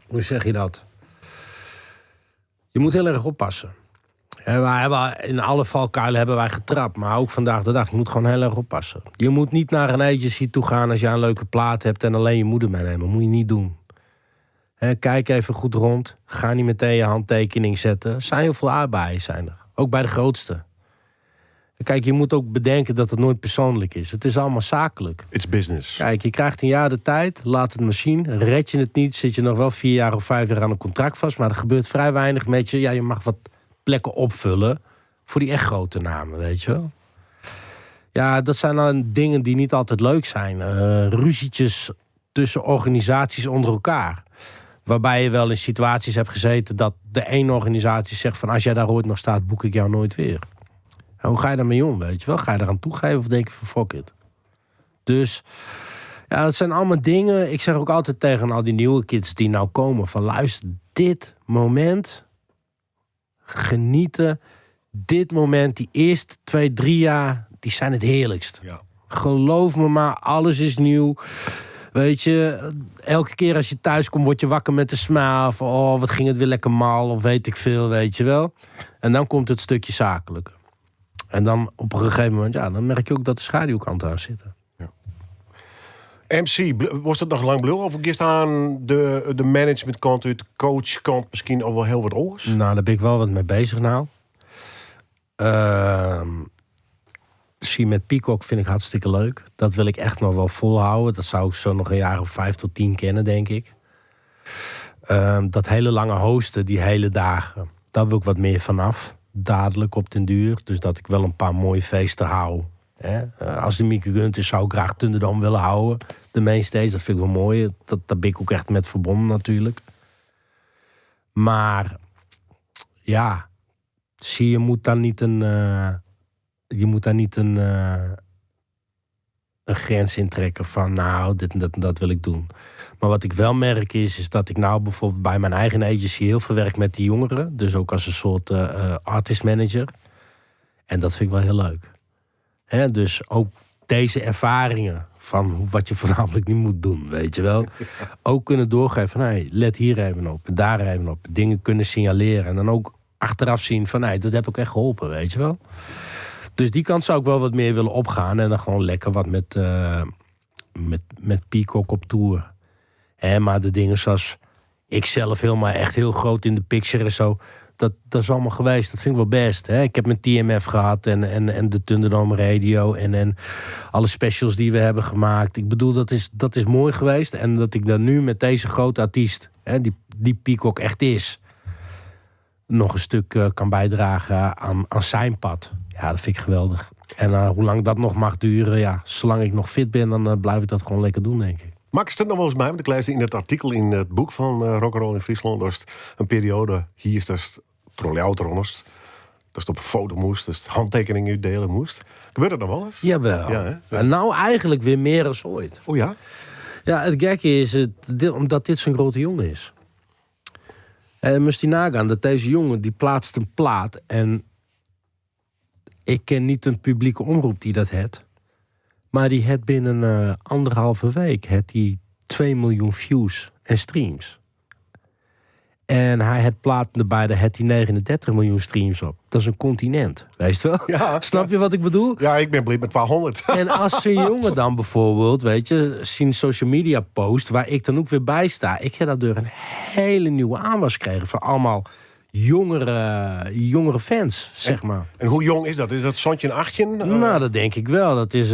hoe zeg je dat? Je moet heel erg oppassen. Hè, wij hebben in alle valkuilen hebben wij getrapt. Maar ook vandaag de dag. Je moet gewoon heel erg oppassen. Je moet niet naar een agency toe gaan als je een leuke plaat hebt en alleen je moeder meenemen. Dat moet je niet doen. Hè, kijk even goed rond. Ga niet meteen je handtekening zetten. Er zijn heel veel aardbeien, zijn er. Ook bij de grootste. Kijk, je moet ook bedenken dat het nooit persoonlijk is. Het is allemaal zakelijk. It's business. Kijk, je krijgt een jaar de tijd. Laat het maar zien. Red je het niet, zit je nog wel 4 jaar of 5 jaar aan een contract vast. Maar er gebeurt vrij weinig met je. Ja, je mag wat plekken opvullen voor die echt grote namen, weet je wel. Ja, dat zijn dan dingen die niet altijd leuk zijn. Ruzietjes tussen organisaties onder elkaar. Waarbij je wel in situaties hebt gezeten dat de ene organisatie zegt van als jij daar ooit nog staat, boek ik jou nooit weer. En hoe ga je daarmee om, weet je wel? Ga je daaraan toegeven of denk je van fuck it? Dus ja, dat zijn allemaal dingen. Ik zeg ook altijd tegen al die nieuwe kids die nou komen van luister, dit moment, genieten. Dit moment, die eerste 2, 3 jaar, die zijn het heerlijkst. Ja. Geloof me maar, alles is nieuw. Weet je, elke keer als je thuis komt, word je wakker met de smile. Van, oh, wat ging het weer lekker mal, of weet ik veel, weet je wel. En dan komt het stukje zakelijke. En dan op een gegeven moment, ja, dan merk je ook dat de schaduwkant aan zit. Ja. MC, wordt het nog lang blauw? Of is aan de managementkant, de coachkant misschien al wel heel wat oors? Nou, daar ben ik wel wat mee bezig nou. Zie met Peacock vind ik hartstikke leuk. Dat wil ik echt nog wel volhouden. Dat zou ik zo nog een jaar of 5 tot 10 kennen, denk ik. Dat hele lange hosten, die hele dagen, daar wil ik wat meer vanaf. Dadelijk op den duur. Dus dat ik wel een paar mooie feesten hou. Hè? Als de Mieke Gunt is, zou ik graag Thunderdome willen houden. De mainstage, dat vind ik wel mooi. Dat ben ik ook echt met verbonden natuurlijk. Maar ja, zie je moet daar niet een, je moet daar niet een grens in trekken van nou, dit en dat en dat wil ik doen. Maar wat ik wel merk is dat ik nou bijvoorbeeld bij mijn eigen agency heel veel werk met die jongeren. Dus ook als een soort artist manager. En dat vind ik wel heel leuk. Hè, dus ook deze ervaringen van wat je voornamelijk niet moet doen, weet je wel. Ook kunnen doorgeven van, hey, let hier even op, daar even op. Dingen kunnen signaleren en dan ook achteraf zien van, hey, dat heb ik echt geholpen, weet je wel. Dus die kant zou ik wel wat meer willen opgaan. En dan gewoon lekker wat met Peacock op tour. Hè, maar de dingen zoals ik zelf helemaal echt heel groot in de picture en zo. Dat is allemaal geweest. Dat vind ik wel best. Hè? Ik heb mijn TMF gehad en de Thunderdome Radio en alle specials die we hebben gemaakt. Ik bedoel, dat is mooi geweest. En dat ik dan nu met deze grote artiest, hè, die Peacock echt is, nog een stuk kan bijdragen aan zijn pad. Ja, dat vind ik geweldig. En hoe lang dat nog mag duren, ja, zolang ik nog fit ben, dan blijf ik dat gewoon lekker doen, denk ik. Max, het nog wel eens mij, want ik lees in het artikel in het boek van Rock'n'Roll in Friesland, dat is een periode, hier is dat trolley-auto, Datst op foto moast, datst hantekeningen útdiele moast. Gebeurt dat noch wolris? Jawel. Ja, hè? En nou eigenlijk weer meer as oait. Oh ja? Ja, it gekke is, it, dit, omdat dit zo'n grote jongen is. En moest hij nagaan dat deze jongen, die plaatst een plaat. En ik ken niet een publieke omroep die dat het. Maar die het binnen 1,5 week het die 2 miljoen views en streams. En hij het plaat erbij, daar het die 39 miljoen streams op. Dat is een continent, weet je wel? Ja. Snap je wat ik bedoel? Ja, ik ben blij met 200. En als zo'n jongen dan bijvoorbeeld, weet je, zijn social media post, waar ik dan ook weer bij sta. Ik heb daardoor een hele nieuwe aanwas gekregen van allemaal jongere fans, zeg maar. En hoe jong is dat? Is dat Sontje en Achtje? Nou, dat denk ik wel. Dat is,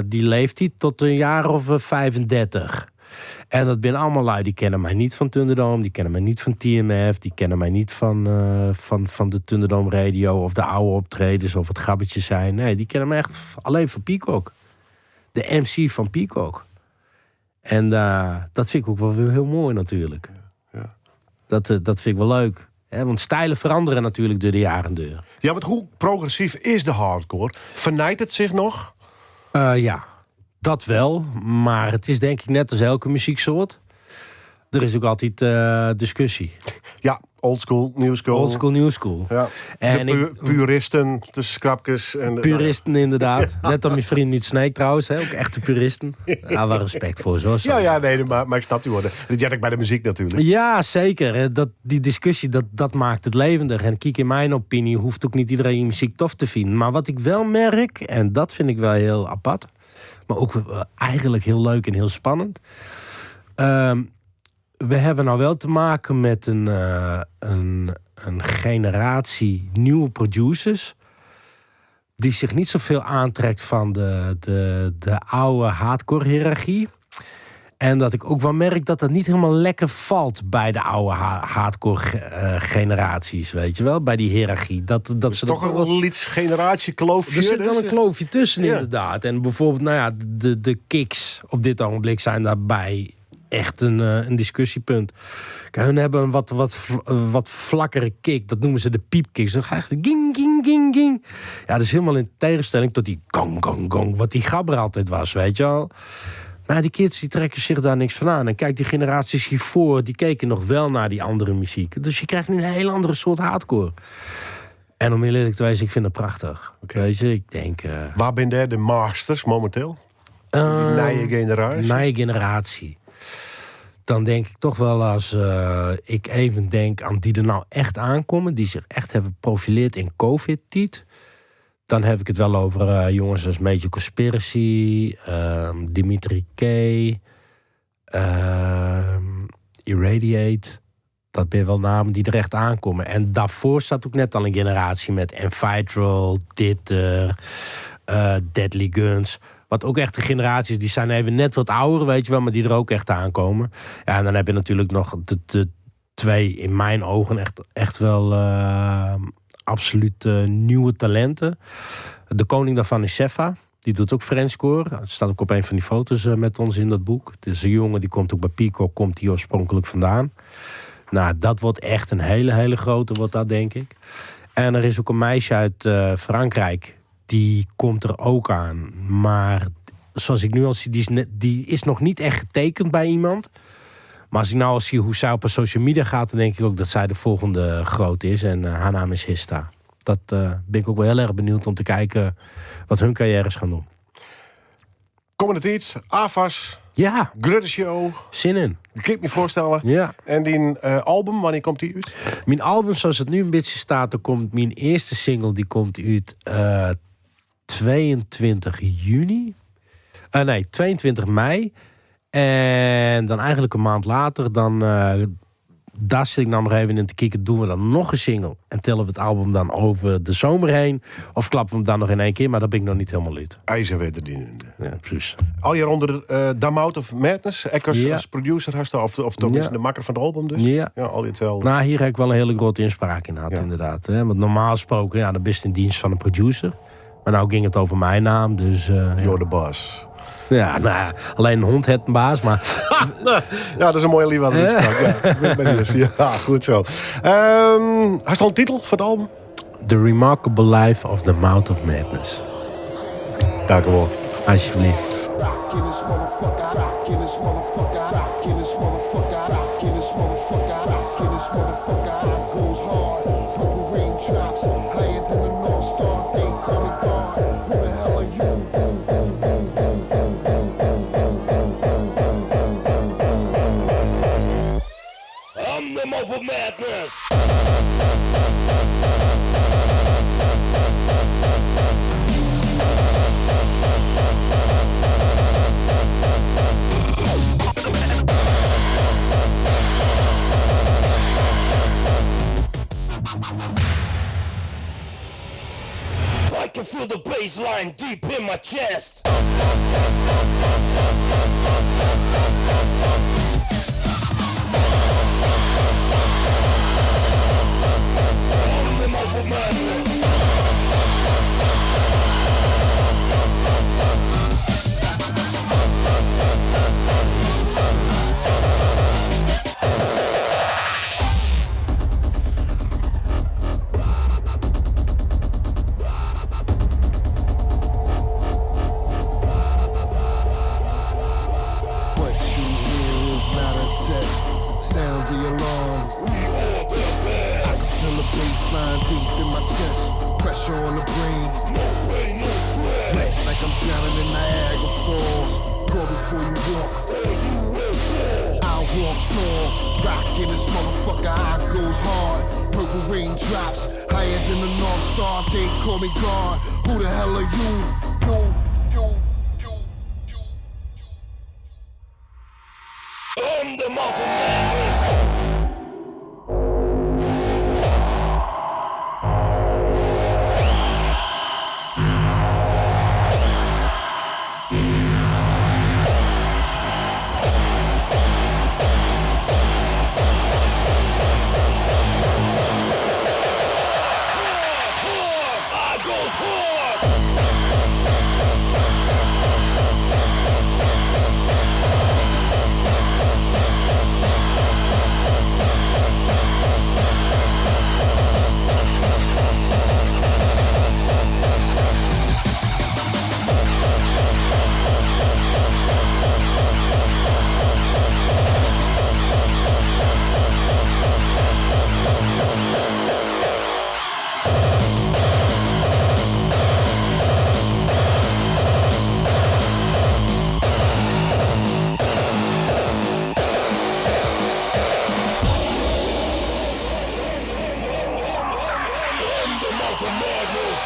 die leeft hij tot een jaar of 35. En dat zijn allemaal lui die kennen mij niet van Thunderdome, die kennen mij niet van TMF, die kennen mij niet van de Thunderdome Radio of de oude optredens of het grabbetje zijn. Nee, die kennen mij echt alleen van Peacock. De MC van Peacock. En dat vind ik ook wel weer heel mooi natuurlijk. Dat vind ik wel leuk. Hè? Want stijlen veranderen natuurlijk door de jaren deur. Ja, want hoe progressief is de hardcore? Vernijt het zich nog? Ja, dat wel. Maar het is denk ik net als elke muzieksoort. Er is ook altijd discussie. Ja, old school, new school. Old school, new school. Ja. En de ik puristen, de skrapjes. En de, Puristen, inderdaad. Net als mijn vriend niet Snake trouwens. Hè? Ook echte puristen. Ja, wel respect voor, zo. Ja, ja, nee, maar ik snap die woorden. Dat had ik bij de muziek natuurlijk. Ja, zeker. Hè. Dat, die discussie, dat maakt het levendig. En kijk, in mijn opinie hoeft ook niet iedereen je muziek tof te vinden. Maar wat ik wel merk, en dat vind ik wel heel apart... maar ook eigenlijk heel leuk en heel spannend. We hebben nou wel te maken met een generatie nieuwe producers... die zich niet zoveel aantrekt van de oude hardcore hiërarchie. En dat ik ook wel merk dat dat niet helemaal lekker valt bij de oude hardcore generaties, weet je wel? Bij die hiërarchie. Dat ze Toch dat een iets generatiekloofje. Er zit wel dus. een kloofje tussen, inderdaad. En bijvoorbeeld, de kicks op dit ogenblik zijn daarbij echt een discussiepunt. Kijk, hun hebben een wat vlakkere kick. Dat noemen ze de piepkicks. Dan ga je eigenlijk ging, ging, ging, ging. Ja, dat is helemaal in tegenstelling tot die gong, gong, gong. Wat die gabber altijd was, weet je wel. Maar die kids die trekken zich daar niks van aan. En kijk, die generaties hiervoor, die keken nog wel naar die andere muziek. Dus je krijgt nu een heel andere soort hardcore. En om eerlijk te wezen, ik vind het prachtig. Weet je, ik denk... Waar ben jij de masters momenteel? Die nieuwe generatie? Nieuwe generatie. Dan denk ik toch wel als ik even denk aan die er nou echt aankomen... die zich echt hebben geprofileerd in COVID-tijd... dan heb ik het wel over jongens als Major Conspiracy... Dimitri K, Irradiate. Dat zijn wel namen die er echt aankomen. En daarvoor zat ook net al een generatie met Envitral, Ditter, Deadly Guns... Wat ook echt de generaties, die zijn even net wat ouder, weet je wel, maar die er ook echt aankomen. Ja, en dan heb je natuurlijk nog de twee, in mijn ogen, echt wel absoluut nieuwe talenten. De koning daarvan is Sefa. Die doet ook Frenchcore. Hij staat ook op een van die foto's met ons in dat boek. Het is een jongen, die komt ook bij Peacock, komt die oorspronkelijk vandaan. Nou, dat wordt echt een hele, hele grote, wordt dat, denk ik. En er is ook een meisje uit Frankrijk. Die komt er ook aan. Maar zoals ik nu al zie, die is nog niet echt getekend bij iemand. Maar als ik nou al zie hoe zij op haar social media gaat... dan denk ik ook dat zij de volgende groot is. En haar naam is Hista. Dat ben ik ook wel heel erg benieuwd om te kijken wat hun carrières gaan doen. Komende tijd, AFAS, Grutte Show. Zin in. Dat kan ik me voorstellen. En die album, wanneer komt die uit? Mijn album, zoals het nu een beetje staat, dan komt mijn eerste single, die komt uit 22 juni. Nee, 22 mei. En dan eigenlijk een maand later, dan daar zit ik nou nog even in te kijken. Doen we dan nog een single? En tellen we het album dan over de zomer heen? Of klappen we hem dan nog in één keer? Maar daar ben ik nog niet helemaal uit. IJzerwetterdienende. Ja, precies. Al hier onder Damout of Madness? Ik als producer had je, of toch is de makker van het album dus? Ja, al hetzelfde. Nou, hier heb ik wel een hele grote inspraak in gehad, inderdaad. Hè? Want normaal gesproken, dan ben je in dienst van een producer. Maar nou ging het over mijn naam, dus ja. You're the boss. Ja, nou ja, alleen een hond het een baas, maar... Ja, dat is een mooie lief aan de inspraak. Ja, ik ben benieuwd. Ja, goed zo. Had je al een titel voor het album? The Remarkable Life of the Mouth of Madness. Dankjewel. Alsjeblieft. In this motherfucker, rock in this motherfucker, rock in this motherfucker, rock in this motherfucker, rock in this motherfucker. I goes hard, purple raindrops, higher than the North Star. They call me God. Who the hell are you? I'm the mouth of madness. I can feel the bass line deep in my chest. I'm the mouth of madness. What you hear is not a test. Sound the alarm. I can feel the bass line deep in my chest. Pressure on the brain. Wet like I'm drowning in Niagara Falls. Crawl before you walk. I walk tall. Rockin' this motherfucker, I goes hard. Purple raindrops, higher than the North Star. They call me God. Who the hell are you? You, you, you, you. I'm the mouth of madness. I goes hard. I'm the mouth of madness.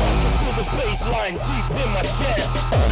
I can feel the bass line deep in my chest.